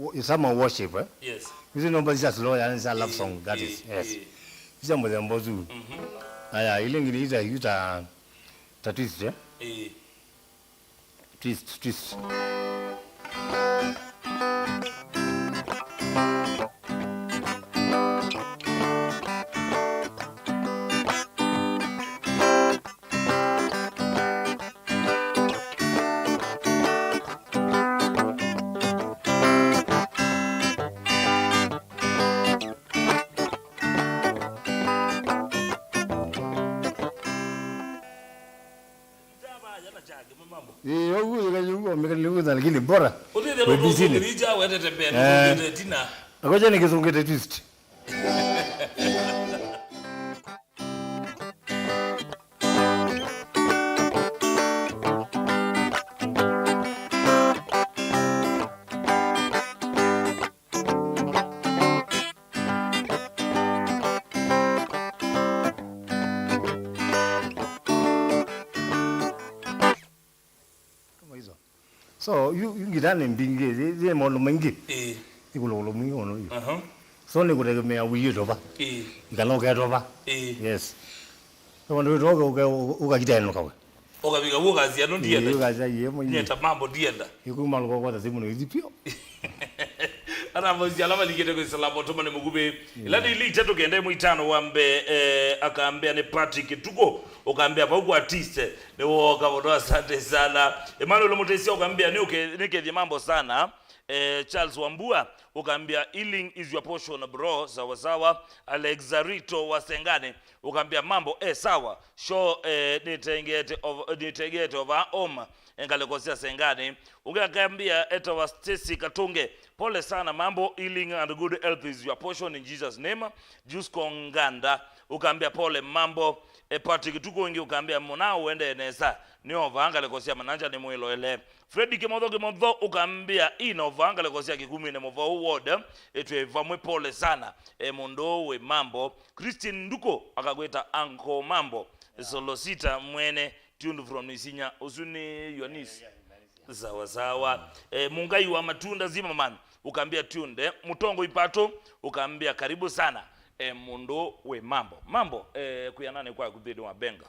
wo-, summer worship, eh? Yes. Isu nĩ nyĩmbo sya slow, yani sya love song, that is, eh, yes. Eh. Sya mũthemba ũsu. Mhm. Aya, ile ngine ita, ita, ta twist, eh? Eh. Twist, twist. Ĩĩ, ũguo ĩkanyumba mĩkalĩvutha, lakini bora. Ũthĩthĩe nũndũ ũsũngĩrĩi kya wetete mbee, eh, nũsũngĩte ĩtina. Akocha nĩ kĩsũngĩte twist. Kama hizo. So, yu, yu ngita nĩ mbingĩ, yĩ, yĩ maũndũ maingĩ. Ĩĩ. Ĩkũlũkũlũ mwingĩ mũno yu. Aha. So, nĩ kũtegemea wĩĩtwe va. Ĩĩ. Kana ũketwa va. Ĩĩ. Yes. So, vandũ wĩtwa ũke, ũke, ũkakita eno kawe. Ũkavika w'o ũkasya, "No, ndienda." Ĩĩ, ũkasya, "Yĩ, mwenye." Ndienda mambo, ndienda. Ĩkuma lũkoko ta simu nĩ ithi pio. Ana mbosi ala malikite kwĩ salama, tuma nĩ mũkuvĩ. Mm. Ila nĩ ili itatu kenda ĩmwe itano wa mbee, eh, akambĩa nĩ Patrick Tuko, ũkambĩa vau kwa artist, nĩ woka mũno, asante sana. Emmanuel Mutesia ũkambĩa nĩ ũke-, nĩ kethie mambo sana. Eh, Charles Wambua, ũkambĩa healing is your portion, bro, sawa sawa. Alex Zarito wa Sengani, ũkambĩa mambo, eh, sawa. Show, eh, nĩtengete ov-, nĩtengete ova om, eh, ngalĩko sya Sengani. Ũngĩ akambĩa etawa Stacy Katunge, pole sana mambo, healing and good health is your portion in Jesus name. Jus Konganda, ũkambĩa pole mambo. Eh, Patrick Tuko ũngĩ ũkambĩa mũna ũendee nesa. Nĩ ova ngalĩko sya Mananja nĩ mwĩloele. Fred Kimotho Kimotho ũkambĩa ina ova ngalĩko sya Kĩkumĩnĩ Mũvau ward, ĩtwĩ vamwe pole sana. E mũndũ wĩ mambo. Christine Nduko akakwĩta Uncle Mambo. Solosita mwene, tuned from Isinya. Ũsu nĩ Yonis. Sawa sawa. E, Mungai wa Matunda Zimmerman, ũkambĩa tunde. Mũtongo Ipato, ũkambĩa karibu sana. E, mũndũ wĩ mambo. Mambo, e, kwĩananĩ kwaku nthĩnĩ wa benga.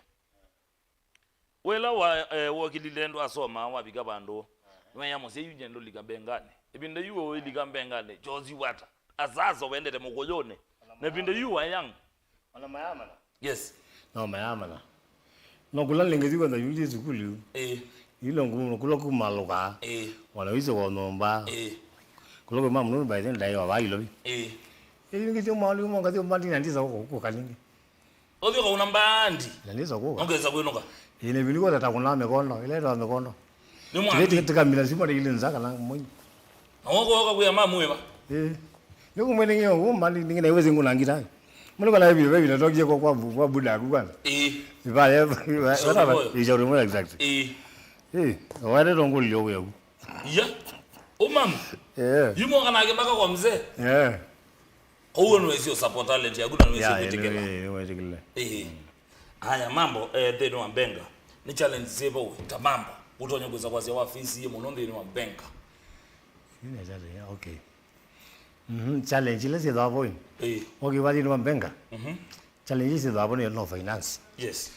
Wĩla wa, eh, wokilile ndwasoma, wavika vandũ, nĩwaya mũsyai yu nyie ndũlika mbenganĩ. Ĩvinda yu ũilika mbenganĩ, chozi wata. Azazo wendete mũkũyũnĩ. Na ĩvinda yu wa young. Ona mayamana. Yes. No mayamana. No kula nĩngĩthi kwenda yuli sukulu. Eh. Ilo ngumu kula kumalũka. Eh. Wana wise kwa nyũmba. Eh. Kula kwa mama nuru by then dai wa vailo. Eh. Ĩyo ngĩthi mwalu mo ngathi mandi na ndisa kwa kwa kalingi. Ũthi ũkauna mbandi. Na nĩsa kũka. Ongeza kwĩnũka. Ĩĩ, nĩ vĩndĩ kwota ta kũnaa mĩkondo, ĩla ĩtawa mĩkondo. Nĩ mwaki. Tĩkĩ tĩkamila sima ile nza kana mwenye. Na woko waka kuya mamu eva. Ĩĩ. Nĩ kumwene ngĩo kuma nĩ ngĩna iwezi nguna ngita. Mwana kana vile vile tokie kwa kwa bu-, kwa buda ku kwanza. Ĩĩ. Ivale. Shauri moyo. Shauri moyo exactly. Ĩĩ. Ĩĩ, wale tongo lio wewe. Ya. O mama. Eh. Yumo kana akibaka kwa mzee. Eh. Kwoou nĩwĩsĩ ũ support talent yaku na nĩwĩsĩ Yeah, yeah, kwĩtĩkĩla. Nĩwĩ-, nĩwĩtĩkĩlile. Ĩĩ. Aya, Mambo, eh, nthĩnĩ wa Mbenga, nĩ challenge syĩva wĩ ta Mambo ũtonya kwĩsa kwasya wa face mũno nthĩnĩ wa Mbenga? Nĩ challenge, okay. Mhm, challenge ila syĩthĩawa vo. Ĩĩ. Okay, va nthĩnĩ wa Mbenga. Mhm. Challenge syĩthĩawa vo nĩ no finance. Yes.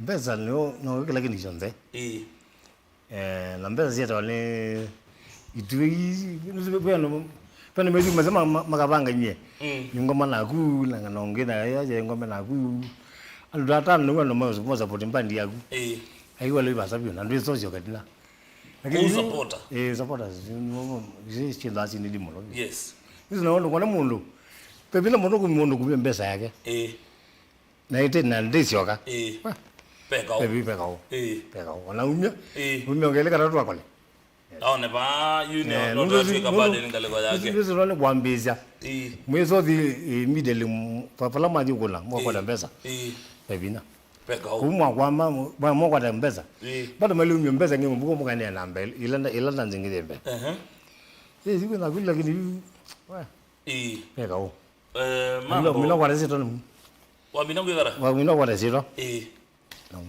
Mbesa nĩyo, no kĩla kĩndũ kyonthe. Ĩĩ. Eh, na mbesa syetawa nĩ itwĩ ii, ve andũ, ve andũ methĩ masa ma- ma- makavanga inyie. Mm. Nĩ ngoma naku, na ngano ngĩ na yaje ngoma naku. Andũ ta atano nĩw'o andũ ma- ma support band yaku. Ĩĩ. Aiwa leo ibasa biũ, na ndwĩ socio katina. Lakini Kũu yu- supporter. Eh, supporters, isi chinda asi nili mũno. Yes. Isi na ũndũ kwana mũndũ. Pepina mũndũ kumi mũndũ kumi mbesa yake. Ĩĩ. Na ĩte na ndĩsyoka. Ĩĩ. Ah. Peka o. Pevi peka o. Ĩĩ. Peka o. Ona umia. Ĩĩ. Umia ngele kana twakole. Aone ba yu ne Eh, no nũndũ- twatwĩka nũndũ- bad ni ngaleko yake. Nũndũ nĩ kwambĩĩsya. Ĩĩ. Mwĩsothi, eh, middle m- pa- pala mathi kũla mwakwata Ĩĩ. mbesa. Ĩĩ. Pevina. Peka o. Kumwa kwa ma- mwa- mwakwata mbesa. Ĩĩ. Bado mali umia mbesa ngi mbuko mukanea namba ila nda- ila nda nzingire mbesa. Ehe. Eh, siku na kula lakini yu. Wa. Ĩĩ. Peka o. Eh, Mambo. Mino kwa resito ni. Wamina kwĩkara? Wamina kwa resito. Ĩĩ. No.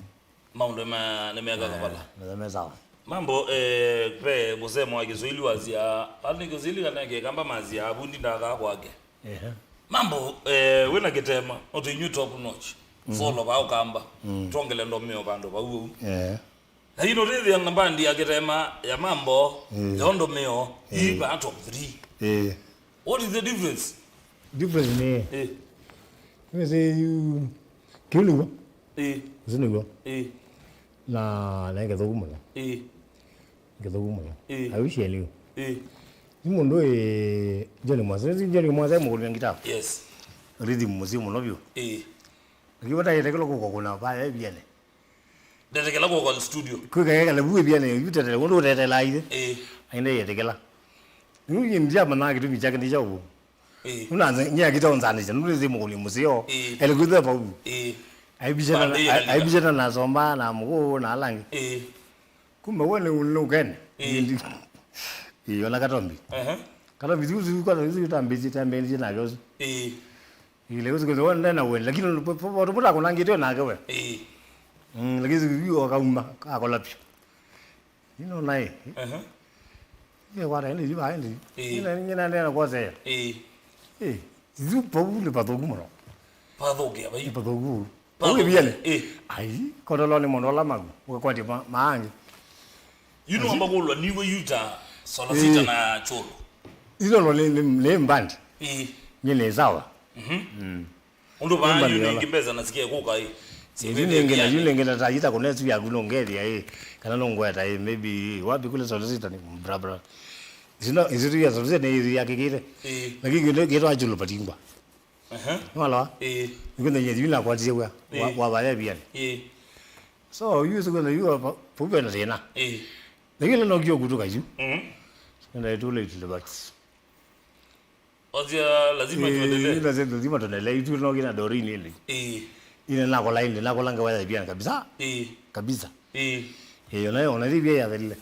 Maũndũ ma- nĩmeka kavala. Ndio meza. Mambo, eh, ve mũsemo wa Kiswahili wasya, ani Kiswahili kana Kĩkamba masya, avundi ndakaa kwake. Ehe. Mambo, eh, wĩna kĩtema, no tũinywi top notch. Mhm. Solo va ũkamba. Mm. Twongele ndomeo vandũ vau vau. Eh. Lakini ũtĩthĩa na bandi ya kĩtema ya Mambo, Mm. ya ũndũmĩo, Mm. ii vaa top three. Eh. What is the difference? Difference nĩ Eh. Nĩwĩsĩ yu kĩu nĩw'o. Eh. Ũsu nĩw'o. Eh. Na na kĩthũku mũno. Eh. Kĩthũku mũno. Eh. I wish I knew. Eh. Ni mũndũ ĩ John Mwasa. Nĩwĩsĩ John Mwasa mũkũnia ngita. Yes. Rhythm mũsio mũno biũ. Eh. Lakini wataĩte kĩlo kũkwa kuna vaya viene. Ndetekela kwa kwa studio. Kwĩka keka na vuĩ viene yu tetele. Ũndũ ũtetela ithe. Eh. Aende yetekela. Nĩu ndia mana kĩtumi chake ndi chao. Eh. Nuna nye akita onzanĩsya nũndũ nĩ mũkũni mũseo. Eh. Ele kwĩthĩa vau. Eh. Aibishana Pande ile aibishana na Somba na Mũkũũ na alangi. Eh. Kumbe we nĩ nũkene. Eh. Ĩĩ, ona Katombi. Ehe. Katombi tu tu kwa tu tambĩtie tambĩtie na gosu. Eh. Ile gosu kwa wende na wende lakini watu muda kuna ngito na kewe. Eh. Mm, lakini yu akauma akola pio. Ino naye. Ehe. Ye kwata ende yu ba ende. Eh. Ina ngina ndena kwa se. Eh. Eh. Yu pa ule pa toku mro. Pa toku ya bai. Pa toku. Pauge viale. Eh. Ai, kotolo ni mondo la magu. Ukakwati maangi. You know amba kulwa niwe yuta sola sita na cholo. Ilo lo ni ni mbandi. Eh. Ni ni sawa. Mhm. Mm. Undo ba yu ni ngimbeza na sikia kuka eh. Yu ni ngena yu ni ngena ta yita kuna su ya kuno ngeli eh. Kana no ngweta eh maybe wapi kule sola sita ni bra bra. Zino izitu ya sola sita ni ya kikire. Eh. Lakini ndio kitu achulo patingwa. Aha. Nĩwalawa? Ĩĩ. Nĩkwĩthĩa nyie yu nakwatisye wĩa wa, Ĩĩ. wa vaya viani. Ĩĩ. So yu sikwenda yu pa- pau vena thĩna. Ĩĩ. Lakini no kio kutuka yu. Mhm. Nenda too late to the box. Wazia lazima tuendelee. Ĩĩ, lazima tuendelee. Itu no kina Doreen ile. Ĩĩ. Ile nakola ile nakola ngawaya viani kabisa. Ĩĩ. Kabisa. Ĩĩ. Ĩĩ, ona ona ile vya yathelile.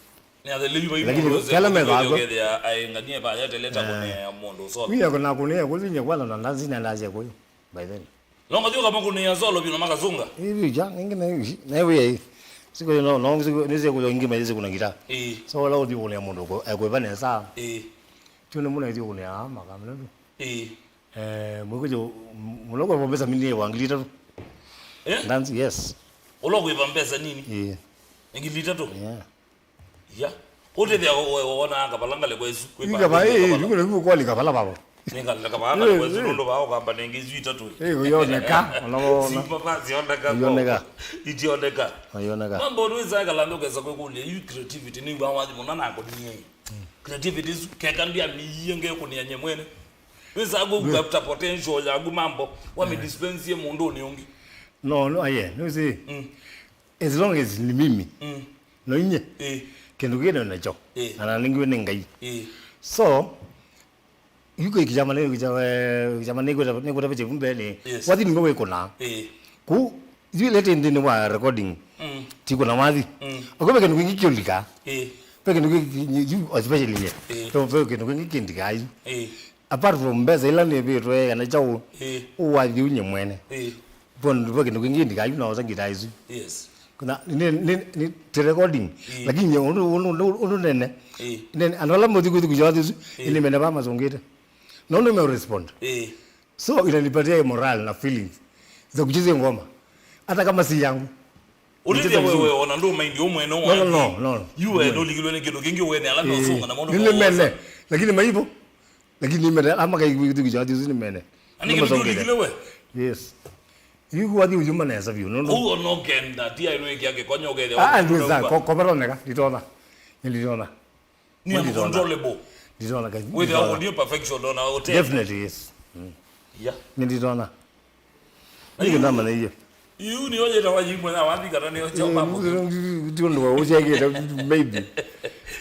Nĩ athelevi vai Lakini mũndũ ũsĩ kala mũndũ methagwo. Ũkethĩa aenganie vaya teleta Eh. Kũnea mũndũ solo. Mimi yako na kunea kuzinya kwanza na ndazi na ndazi ya kuyo. By then. Longa thio kama kũnea solo vino makazunga. Hivi ja ningi na hivi. Na hivi hii. Siku no no siku ni siku nyingi maizi kuna gitaa. Ĩĩ. So wala uthi kunea mũndũ ko e kwa nesa. Ĩĩ. Tune muna hizo kunea ama kamera. Ĩĩ. Eh, mwĩkũjo mũloko kwa pesa mini wa ngili itatu. Eh? Dance, yes. Ũloko iva mbesa nini? Yeah. Ngili itatu? Yeah. Ya. Ũtethĩa wona kabala ngale kwa isu. Ika ba eh ndio kwa kwa kwa kabala babo. Ninga ndaka ba ngale kwa isu ndo ba okamba nengi isu itatu. Eh, uyoneka, unaona. Simba basi yoneka. Uyoneka. Itioneka. Uyoneka. Mambo ndio za kala ndo kesa kwa kule you creativity ni wa wathi mona na ko ni. Creativity isu keka ndia miye nge kunia nye mwene. Wĩsaa kũkua after potential yaku Mambo wamĩdispensie mũndũnĩ ũngĩ. No, no, aye, nĩwĩsĩ, Mm. As long as ni mimi, Mm. no inye, Eh. Kĩndũ kĩĩ nĩ nacho, Eh. Na nanengiwe nĩ Ngai. Eh. So, yuko ikijama nĩ, ikijama, eh, ikijama nĩ kwenda, nĩ kwenda picha mbele, Yes. Wathi nĩwe wĩkũna. Eh. Ku, yu lete ndini wa recording, Mm. Tiko na wathi. Mm. Ako peke ndugu ngikyo lika. Eh. Peke ndugu yu, especially ye. Eh. Peke ndugu ngikindika yu. Eh. Apart from mbesa ila nĩvĩtwe kana kyaũ, ĩĩ, ũwathi ũnye mwene. Ĩĩ. Vo, vo kĩndũ kĩngĩ ndikayu na osa ngita isu. Yes. Kuna, ni, ni, ni, ti recording. Ĩĩ. Lakini nye ũndũ, ũndũ, ũndũ, ũndũ nene. Ĩĩ. Nene, andũ ala mũthi kwĩthi kũja wathi ũsu, ĩĩ, nĩmene va masongete. Na ũndũ me respond. Ĩĩ. So, inanipatia morale na feelings za kucheza ngoma. Hata kama si yangu. Ũlĩthya wewe ona ndũ mind ũmwene. No, no, no, no. Yu we ndũlikilwe nĩ kĩndũ kĩngĩ wene ala meũsũnga na maũndũ nĩ mene. Lakini maivo. Lakini nĩ mene. Ama kai kwĩthi kũja wathi ũsu nĩ mene. Ani kĩndũ ndũlikilwe we? Yes. Yu wathi ũyuma nesa vyũ. No, no. Ũu ona ũkenda, ti aĩ nũĩkĩa kĩkonya ũkethĩa. Ah, ndwĩsa, ko-, kovaroneka, nditona. Nĩ nditona. Nĩ uncontrollable. Nditona kathi. Wĩthĩa nditona. Ũkũnie perfection ona ũte. Definitely, yes. Mm. Yeah. Nĩ nditona. Na nĩ yu, ndamanya iyo. Yu nĩ oyeta wa yimwe na wathi kana nĩ ocha mambo. Ti ũndũ wa ũchekete, maybe.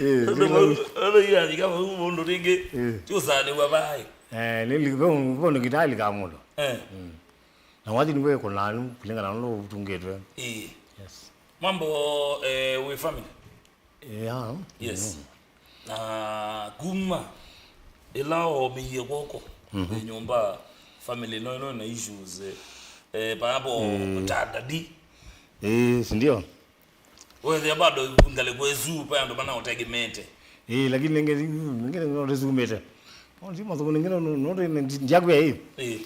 Eh, ũndũ yu athika mũndũ rĩngĩ. Eh. Ti ũsanĩwa baĩ. Eh, nĩ li-, vo-, vo nĩ kitali ka mũndũ. Eh. Mm. Na wathi nĩ wekũnanu kulingana na ũndũ ũtungĩtwe. Eh. Yes. Mambo, eh, wĩ family? Yeah. Yes. Mm. Na kuma ĩla waũmĩie kw'oko, mhm, kwĩ nyũmba, family no ĩno na issues, eh, eh, papo, eh, ta daddy. Eh, si ndio? Wethĩa bado ngalĩko ĩsu, pa andũ manaũtegemete. Eh, lakini nenge, nenge no resumete. Onzi mathoko nenge no, no, no, ndiakwĩa hii. Eh.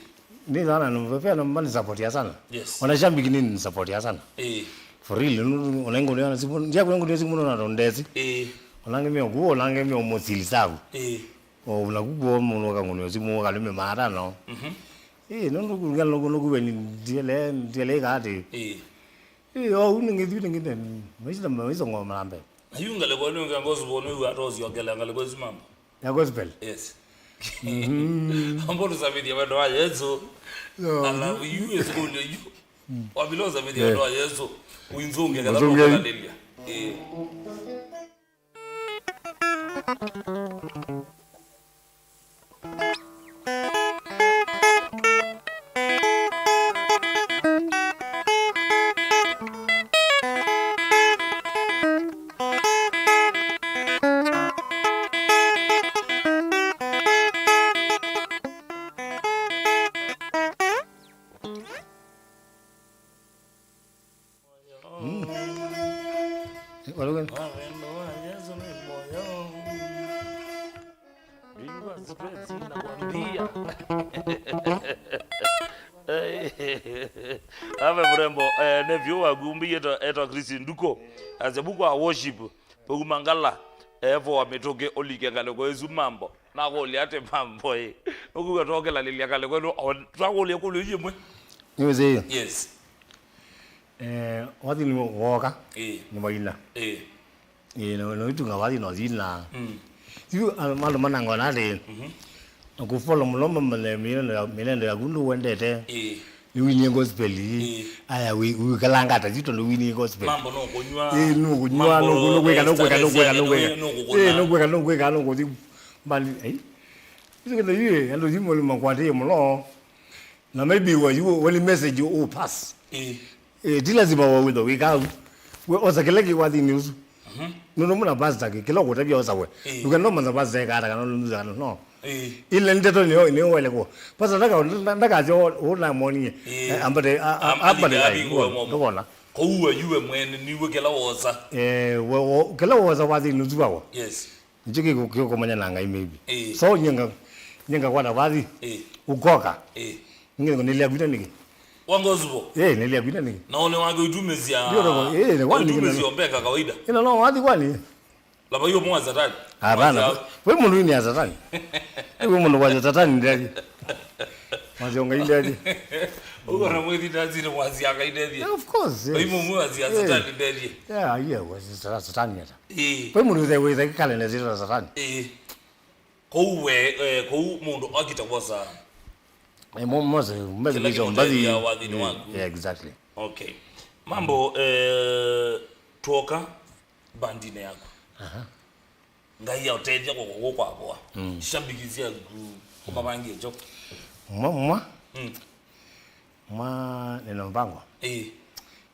Ni sana, no, pia no, mani support ya sana. Yes. Ona shambiki ni support ya sana. Eh. For real, no, no, ona ngo ni simu, ndiakwĩa ngo ni simu no na ndondesi. Eh. Ona nge mio kuo, ona nge mio mosili sabu. Eh. O, na kukuo mũndũ akangunio simu, akalume maata, no. Mhm. Eh, no, no, no, no, kuwe ni ndiele, ndiele kati. Eh. Eh, o, unu ngithi, unu ngithi, maisha, maisha ngoma mbe. Na yu ngalĩko nĩ ngalĩko ĩsu nĩ yu atosi okela ngalĩko ĩsu mambo. Ya gospel? Yes. Mhm. Ambo tusabithia wendo wa Yesu. No. Alafu yu ĩsu ndio yu. Mm. Wabilo sabithia, eh, wendo wa Yesu. Uinzunge, kana ũzunge. Ũkalalĩlya. Eh. Mm. Eh, walauga? Wendo wa Yesu nĩ moyo. Ndio stress inakwambia. Ave mrembo, eh, nephew waku mbi etwa, etwa Chris Nduko. Azebu kwa worship. Pogumangala, evo wa mĩtũkĩ ũlike ngalĩko ĩsu mambo. Nakũlya atĩ mambo ĩ. Nũkwĩw'a twokelanĩlya ngalĩko ĩno, o twakũlya ĩkũlyo yĩmwe. Nĩwĩsĩ? Yes. Eh, wathi nĩ woka, ĩĩ, nĩ waina. Ĩĩ. Ĩĩ, na, na ũitunga wathi no thina. Mm. Yu, a, andũ manangona atĩ, mhm, na kũfollow mũno mamanye mĩnendo ya, mĩnendo yaku ndũwendete. Ĩĩ. Nĩwinie gospel ii. Ĩĩ. Aya, wi-, wikalanga ata yu tondũ winie gospel. Mambo no kũnywa. Ĩĩ, no kũnywa, mambo, no kũ-, no kwĩka, no kwĩka, no kwĩka, no kwĩka. Ĩĩ, no kwĩka, no kwĩka, no kũthi. Mbali, ai. Ĩsu kĩndũ yu, andũ yu makwatĩe mũno. Na maybe wa yu, wali message ũ pass. Ĩĩ. Eh, ti lazima wawĩtha wĩka au. We osa kĩla kĩ wathinĩ ũsu. Mhm. Nũndũ mũna pastor kĩ, kĩla ũkũtavya osa we. Ĩĩ. Ndũkenda ũmanya pastor eka ata kana nũndũ kana no. Ĩĩ. Ile ndeto nĩyo, nĩyo welekwa. Pastor ndaka, ndaka, ndakasyo ũnamonie. Ĩĩ. Eh, ambate, a, a, am-, ambate alika kai, abingwa momo. Ndũkona. Kũu we yu we mwene nĩwe kĩla wosa. Eh, we, we, kĩla wosa wathinĩ ũsu wawa. Yes. Nĩkyo kĩkũ-, kĩkũmanya na Ngai maybe. Ĩĩ. So, nyenga, nyenga kwata vathi. Ĩĩ. Ũkoka. Ĩĩ. Nyenga nĩlya kwita nĩkĩ? Wa gospel. Ĩĩ, nĩlya kwita nĩkĩ? Na one wake utumizia. Ndio, ndio, ĩĩ, nĩ kwani nĩkĩ? Utumizia mbeka kawaida. Ĩno no wathi kwani? Laba hiyo mwa satani. Hapana. Mwa. We mũndũ ni ya satani. We mũndũ wa satani ndeli. Mwa Ngai ndeli. Uko na mwethi ndazire mwa sia Ngai ndeli. Yeah, of course, yes. Imo mwa sia satani ndeli. Yeah, yeah, wa satani hata. Ĩĩ. Kwĩ mũndũ wĩthe, wĩthe kalenda syĩtwa Satani. Ĩĩ. Kũu we, eh, kũu mũndũ akita kwosa. Eh, mo-, mose, mose kĩla kĩsho mbathi. Kĩmũtethya wathinĩ waku. Yeah, exactly. Okay. Mambo, eh, twoka bandinĩ yaku. Aha. Ngai aũtethya kwa kũkũ kwakwa. Mm. Shabiki syaku, ũmavangie kyo. Mwa, mwa. Mm. Mwa, nina mpango. Ĩĩ.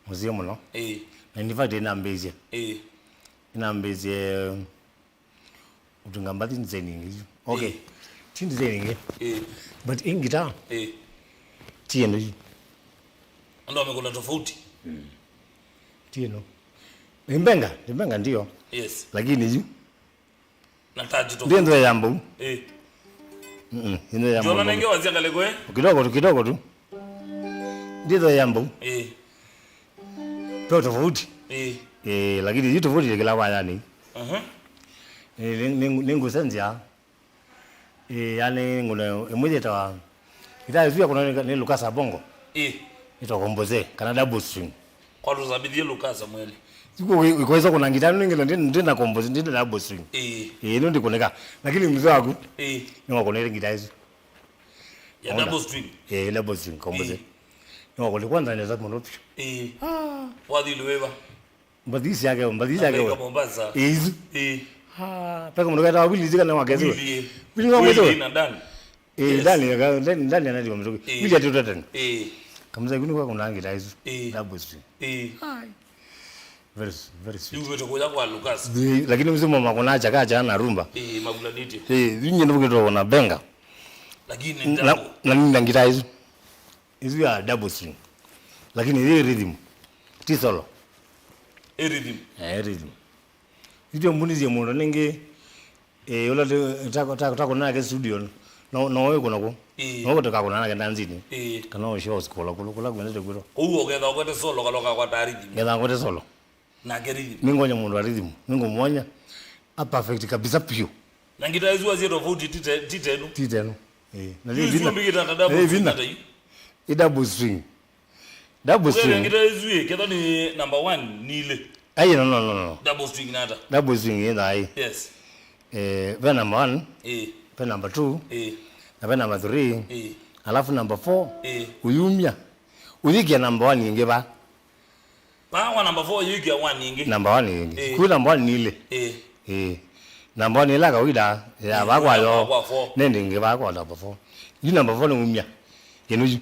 Mũseo mũno. Ĩĩ. Na in fact, inambĩĩsye. Ĩĩ. Inambĩĩsye ũtunga mbathi nzeni isu. Okay. Ĩĩ. Ti design ĩngĩ. Ĩĩ. But ĩ guitar. Ĩĩ. Ti ĩno yu. Andũ wamekũna tofauti. Ti ĩno. Nĩ mbenga, nĩ mbenga ndio. Yes. Lakini yu. Na touch tofauti. Ndi nthoe ya mbau. Ĩĩ. Mm, ĩno ya mbau. Jona nenge wazia ngaleko, eh? Kidogo tu, kidogo tu. Ndi nthoe ya mbau. Ĩĩ. Pe tofauti. Ĩĩ. Eh, lakini yu tofauti ya kila waya ni. Aha. Eh, ni, ni, ni ngusenjia. Ĩĩ, yani ngũna ĩmwe yĩtawa, guitar ĩsu yakũna nĩ, nĩ Lukasa Bongo. Ĩĩ. Ĩtawa Komboze, kana double string. Kwa tũsambithie Lukasa mwene. Iko, iko, ikoesa kũna guitar nĩ ngĩla ndi, ndi na Komboze, ndi na double string. Ĩĩ. Ĩĩ, nĩ ndikũnĩka. Lakini mzee waku, ĩĩ, nĩ wakũnĩte guitar ĩsu. Ya double string. Ĩĩ, double string, Komboze. Ĩĩ. Nĩ wakũnĩte kwanza nesa mũno piũ. Ĩĩ. Ah. Wathi Lueva. Mbathi syake, mbathi syake. Amerika, Mombasa. Isu. Ĩĩ. Ah, peka mũndũ ketawa Willy zika na wakezi. Willy, ĩĩ. Willy wa Willy mwito. Na Dan. Eh, yes. Dan ya, Dan, Dan anati kwa mtoke. Ĩĩ. Willy ati utatan. Ĩĩ. Kamza kuni kwa kuna guitar ĩsu. Ĩĩ. Double string. Ĩĩ. Ai. Very, very sweet. Yu wetu kuja kwa Lucas. Ĩĩ, lakini mzee mama kuna chaka cha na rumba. Ĩĩ, magulaniti. Eh, vinye ndio kitu na benga. Lakini na, na nina guitar ĩsu. Ĩsu ya double string. Lakini ĩ rhythm. Ti solo. Ĩ rhythm. Eh, rhythm. Itio mbunisie mũndũ nĩngĩ, eh, ũla takũna nake studio, no, no wĩ kũna kũ. Ĩĩ. No tũkakũna nake ndanzini. Ĩĩ. Kana o shows kũla, kũla, kũla kwendete kwĩtwa. Ũu ũketha ũkwete solo, kana ũkakwata rhythm. Ngetha ngwete solo. Nake rhythm. Nĩngonya mũndũ wa rhythm. Nĩngũmwonya. A perfect kabisa piũ. Na ngita ĩsu asie tofauti ti te-, ti tenu. Ti tenu. Eh. Na yu vina. Yu vina. Ĩ double string. Double string. Ngita ĩsu ĩ, ketha ni number one, ni ile. Ai, no, no, no, no. Double string nata? Double string ĩ thai. Yes. Eh, ve number one, ĩ, ve number two, ĩ, na ve number three, ĩ, alafu number four, ĩ, uyumya. Uyikia number one ĩngĩ va? Vaa wa number four yĩkia one ĩngĩ. Number one ĩngĩ. Ĩĩ. Kwi number one nĩ ile. Ĩĩ. Ĩĩ. Number one ĩla kawaida ya vaa kwa yo. Kwa four. Nende ĩngĩ vaa kwa number four. Yu number four nĩ umya. Ĩno yu.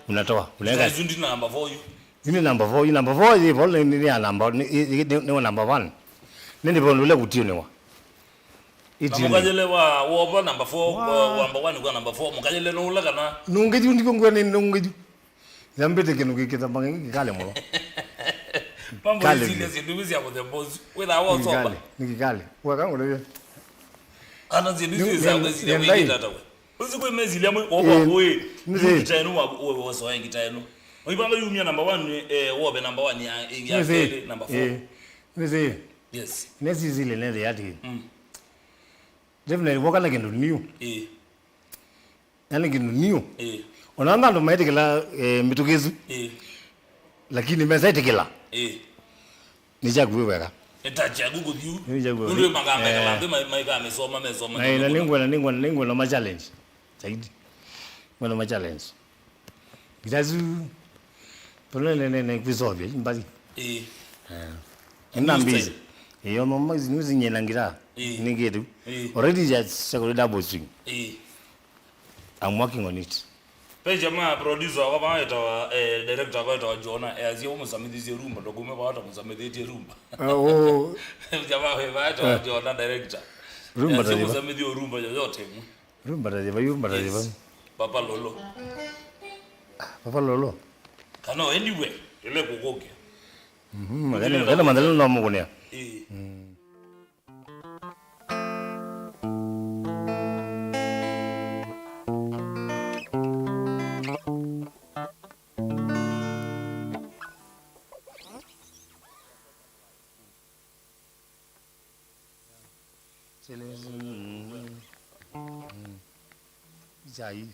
Unatoa. Unaweka. Sasa yu ndi number four yu. Yu nĩ number four. Yu number four yĩ vo nĩ, nĩ ya number, nĩ, nĩ, nĩ, nĩ number one. Nende vo ndule kutiuniwa. Na mũkayele wa wova number four, wa number one kwa number four. Mũkayele no ula kana. Nungĩ yu ndiko ngwe nĩ nungĩ yu. Yambĩte kĩndũ kĩkĩthamba kĩngĩ kĩkale mũno. Mambo kale ĩsinda syĩndũ imwe sya mũthemba ũsu. Wĩthaa wosomba. Nĩ kĩkale. Weka ngũlĩvye. Ana syĩndũ isu sya kwĩsiria wĩkĩta tawe. Ũsu kwĩ mesilia mwe, eh, okwa ũĩ. Nĩ ngita ĩno wa, wa, wasoya ngita ĩno. Oibanga yumia number one, eh, wobe number one ya, ya kelĩ, number four. Eh, nĩ sĩ. Yes. Nĩ sisile nĩ the ati. Mm. Definitely, woka na kĩndũ new. Eh. Yaani kĩndũ new. Ĩĩ. Ona andũ maĩtĩkĩla, eh, mĩtũkĩ ĩsu. Ĩĩ. Lakini mesaĩtĩkĩla. Ĩĩ. Nĩ kyaku wĩ weka. Nĩ ta kyaku kũthiu. Nĩ kyaku. Nũndũ makambekela nthĩ ma-, maikamĩsoma, mesoma. Na, na nĩngwenda, nĩngwenda, nĩngwenda ma challenge. Zaidi. Ngwenda ma challenge. Ngita ĩsu, tũnenene kwĩsovya, mbathi. Ĩĩ. Eh. Ĩna mbizi. Ĩĩ, ono mbathi, nĩũsinyie na ngita. Ĩĩ. Nĩ kĩtu. Ĩĩ. Already ya second double string. Ĩĩ. I'm working on it. Ve jamaa producer wakwa vaa etawa, eh, director wakwa etawa Jona, easya ũmũsamĩthisye rumba, tũkume vaa tũmũsamĩthĩtye rumba. Ah, oh. Jamaa we vaa etawa Jona director. Rumba ta yĩva? Easya ũmũsamĩthye rumba yoyote ĩmwe. Rumba ta yĩva, rumba ta yĩva? Yes. Papa Lolo. Papa Lolo? Kana o anywhere, ĩla ĩkũkũkĩa. Mhm, kana, kana manthela no mũkũnĩa. Ĩĩ. Mm. Chai.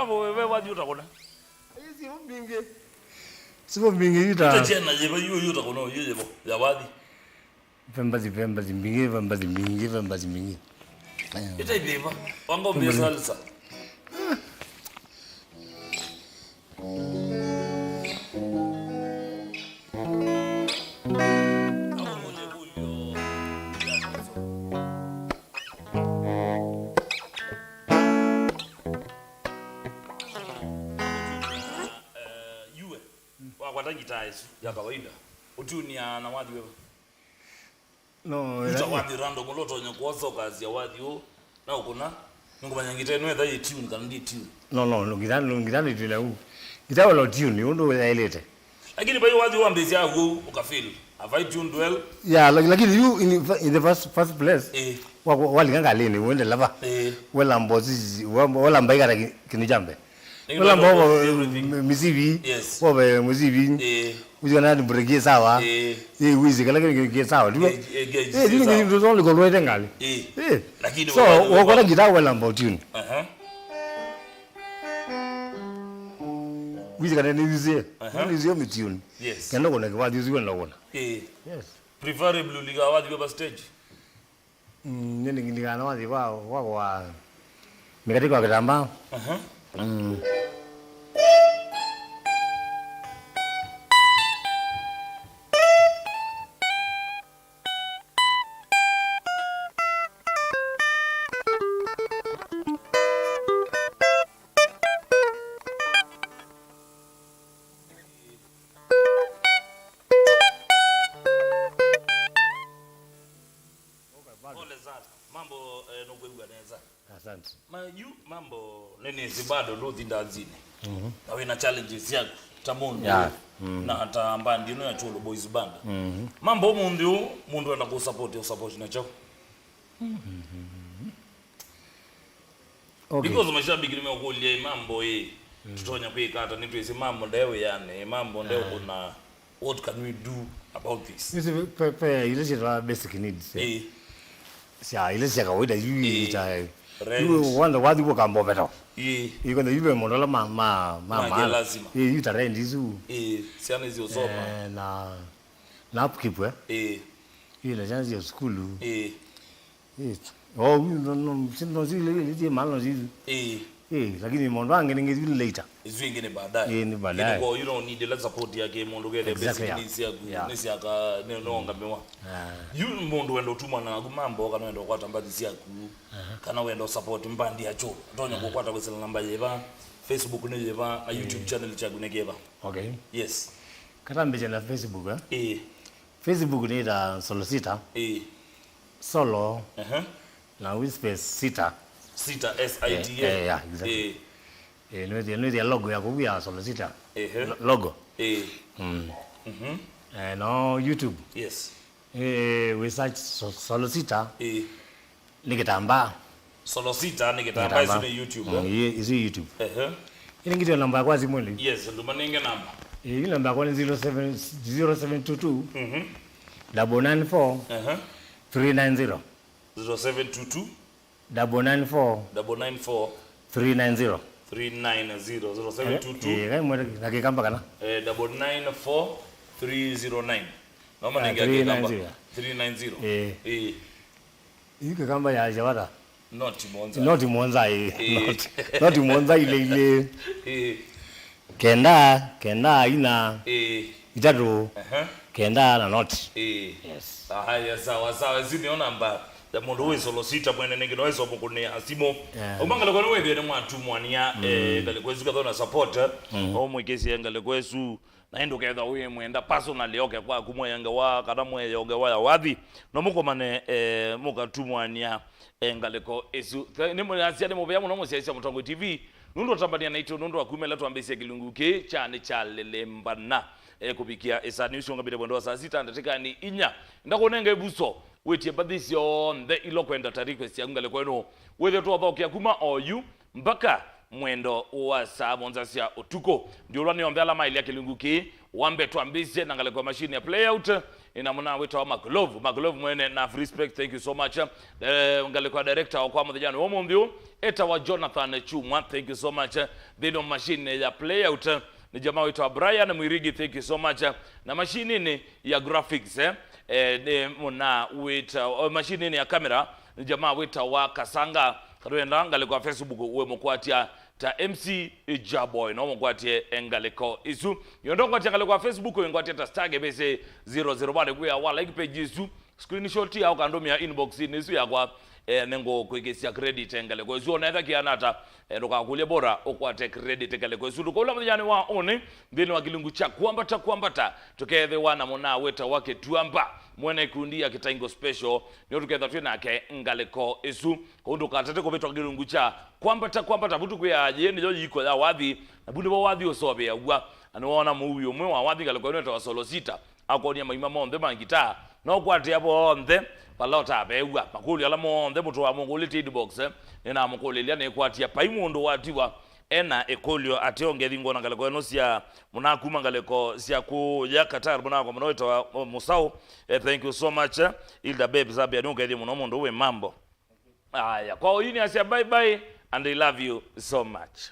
Vo, ve wathi ũtakũna. Ai, sivo mbingĩ. Sivo mbingĩ yu ta. Ita chena yĩva yu, yu ũtakũna, yu yĩvo, ya wathi. Ve mbathi, ve mbathi mbingĩ, ve mbathi mbingĩ, ve mbathi mbingĩ. Ita ithĩva, wanga ũmbie salsa. Yue, wakwata ngitaa ĩsu ya kawaida, ũtiũnia na wathi wĩva? No, ĩla- Yu ta wathi random ũla ũtonya kwosa ũkasya wathi ũũ na ũkũna, nĩngũmanya ngita ĩno etha yĩ tune kana ndi tune. No, no, no, ngita, no, ngita nĩ tune ũu. Ngita wala tune, ũndũ yaĩlĩte. Lakini vai wathi wambĩsya ũu ũkafeel. Have I tuned well? Yeah, lak-, lakini yu in, in the first, first place, eh, wa, wa, walika ngalĩnĩ, wende lava. Eh. Wela mbozi, wa, wela mbaikata ki-, kinu jambe. Nĩngĩ wela mbo everything. Misivi. Yes. Wove misivi. Eh. Uzi kana ni break sawa. Eh. Eh, wizi kala kile kile sawa. Ndio. Eh, eh, eh, eh, zile sawa. Ndio ndio ndio kwa lwete ngali. Eh. Eh. Lakini so, wala- wakona ngita wela mbo tune. Aha. Wizi kana ni wizi. Aha. Ni wizi mi tune. Yes. Kana kuna kwa wizi wala kuna. Eh. Yes. Preferably uliga wathi kwa stage. Mm, nĩnĩngilikaa na wathi wa, wa, wa mĩkatĩ kwa kĩtambaa. Aha. Mm. Pole sana. Mambo, eh, nũkwĩw'a nesa. Asante. Ma, yu mambo nĩnĩsĩ bado ndũthi ndanzinĩ. Mhm. Na wĩna challenges syaku ta mũndũ. Yeah. Mm. Na ta mbandi ĩno ya Cholo Boys Band. Mhm. Mambo ũmũnthĩ ũũ, mũndũ enda kũsupport, ũsupport na kyaũ? Mhm. Okay. Because mashabiki nĩmeũkũlya ĩ mambo ĩ, mm, tũtonya kwĩka ata, nĩtwĩsĩ mambo nde wĩanĩ, mambo nde, ah, ũkũna, what can we do about this? Nĩsĩ ve, ve, ve ila syĩtawa basic needs, eh. Ĩ. Sya, ila sya kawaida, yu, ĩ, ita, rent. Yu wanda wathi wũka mboveto. Ĩ. Ĩ, kwanza yu ve maũndũ ala ma, ma, ma, ma maana. Lazima. Ĩ, yu ta rent isu. Ĩ, syana icio soma. Eh, na, na upkeep, eh. Ĩ. Yu na syana sya sukulu. Ĩ. Yes. Oh, no, no, si, no, si, le, le, le, malo, si. Eh. Eh, lakini maũndũ angĩ nĩngĩ yu later. Isu ingĩ nĩ baadaye. Eh, nĩ baadaye. Ĩndĩ kwa, you know, need ĩla support ya kĩmũndũ kethĩa, exactly, basic needs syaku, yeah, nĩ syaka, nĩ, nĩongamiwa. Ah. Yu mũndũ wenda ũtuma naku mambo, kana wenda ũkwata mbathi syaku, aha, kana wenda support mbandi yacho, ũtonya, ah, kũkwata kwĩsĩla namba yĩva, Facebook nĩ yĩva, na, eh, YouTube channel kyaku nĩ kĩva. Okay. Yes. Katambĩkya na Facebook, eh? Eh. Facebook nĩ ta Solo Sita. Ĩĩ. Solo. Ehe. Na wi space Sita. Sita, S I T A. Eh, eh, yeah, exactly. Ĩĩ. Eh, nĩwĩthĩa, nĩwĩthĩa logo ya kũu ya Solo Sita. Ehe. Lo-, logo. Ĩĩ. Mm. Mhm. Eh, no YouTube. Yes. Eh, we search So-, Solo Sita. Ĩĩ. Nĩ kĩtambaa. Solo Sita nĩ kĩtambaa, kĩtambaa. Isu nĩ YouTube, mm, eh? Ĩ-, isu YouTube. Ehe. Ĩĩ nĩngĩtwe namba yakwa ya simũ ĩlĩ. Yes, ndũmanenge namba. Ĩĩ, yu namba yakwa nĩ zero seven, zero seven two two, mhm, double nine four, ehe, three nine zero. Zero seven two two, double nine four, double nine four, three nine zero. Three nine zero, zero seven two two. Eh, eh, kai mwere, na kĩkamba kana? Eh, double nine four three zero nine. Noma, ah, nenge kĩkamba. Three nine zero. Three nine zero. Eh. Eh. Yu kĩkamba ya Javata. Noti mũonza. Noti mũonza, ĩĩ. Ĩĩ. Noti, noti mũonza ilĩ ilĩ. Ĩĩ. Kenda, kenda, ina. Ĩĩ. Itatũ. Aha. Kenda na noti. Ĩĩ. Yes. Haya, sawa, sawa. Isu nĩyo namba ya mũndũ wĩ Solo Sita mwene nĩngĩ no ĩso mũkũnĩa simũ. Yeah. Auma ngalĩko nĩ wĩthĩe nĩ mwatumwania, mm, eh, ngalĩko ĩsu katho na support, eh. Mm. No mwĩkĩsye ngalĩko ĩsu. Na ĩndĩ ũkethwa wĩ mwenda personally oke kwaku mweye ngewa kana mweye ngewa ya wathi, no mũkomane, eh, mũkatumwania, eh, ngalĩko ĩsu. Nĩ mũyasya nĩ mũvea mũno mũsyaĩĩsya Mũtongoi T V nũndũ ũtambania naitũ, nũndũ wa kumĩla twambĩĩsye kĩlungu kĩĩ kya nĩ kyalelembana, eh, kũvikĩa ĩsaa nĩ ũsyũngamĩte mwendo wa saa sita ndatĩkanĩ inya. Ndakũnenge ĩvuso wĩtie mbathi syonthe ila ũkwenda ta request yaku ngalĩko ĩno. Wĩthĩe twathokea kuma oyu mpaka mwendo wa saa mũonza sya ũtukũ. Ndiũlwa nĩ onthe ala maĩlya kĩlungu kĩĩ, wambe twambĩĩsye na ngalĩko ya machine ya playout, Nĩ na mũna wĩtawa Maglove. Maglove mwene, na respect, thank you so much. Eh, ngalĩko ya director wakwa mũthenyanĩ wa ũmũnthĩ ũũ, etawa Jonathan Chumwa, thank you so much. Nthĩnĩ wa machine ya playout, nĩ jamaa wĩtawa Brian Mwirigi, thank you so much. Na machine-inĩ ya graphics, eh, eh, nĩ mũna wĩtawa, oh, machine-inĩ ya camera, nĩ jamaa wĩtawa Kasanga. Katwenda ngalĩko ya Facebook wĩ mũkwatya ta M C Jaboy, no mũkwatye ngalĩko isu. Yondo ngwatya ngalĩko ya Facebook wĩ ngwatya ta star K B C zero zero one, kwĩa wa like page isu, screenshot ya ũkandũmĩa inbox-inĩ isu yakwa, eh, nĩngũkwĩkĩsya credit ngalĩko isu. Ona etha kĩana ata, eh, ndũkakũlye, bora ũkwate credit ngalĩko isu. Ndũkaũla mũthenyanĩ wa ũnĩ, nthĩnĩ wa kĩlungu kya kwambata kwambata, tũkethĩwa na mũna wĩtawa Kĩtuamba, mwene ikundi ya Kĩtaingo Special, nĩo tũketha twĩ nake ngalĩko isu. Kũu ndũkatate kũvĩtwa kĩlungu kya kwambata kwambata, vu tũkwĩaa yĩĩ nĩyo yiko ya wathi, na vu nĩvo wathi ũseũvĩaw'a. Na nĩwoona mũui ũmwe wa wathi ngalĩko ĩno etawa Solosita, akonia maima monthe ma ngitaa, na ũkwatĩa vonthe vala ũtaveew'a. Makũlyo ala monthe mũtũaa mũngũlĩtye inbox, eh, nĩnamũkũlĩlya nĩkwatya. Vai mũndũ watiwa ena ĩkũlyo atĩ ongethi ngona ngalĩko ĩno sya mũna kuma ngalĩko sya kũya Qatar, mũna kwa mũno wĩtawa, oh, Mũsaũ. Eh, thank you so much, eh, Hilda Babes Abia, nĩũkethie mũno mũndũ wĩ mambo. Aya, kwa ũyu nĩasya bye bye and I love you so much.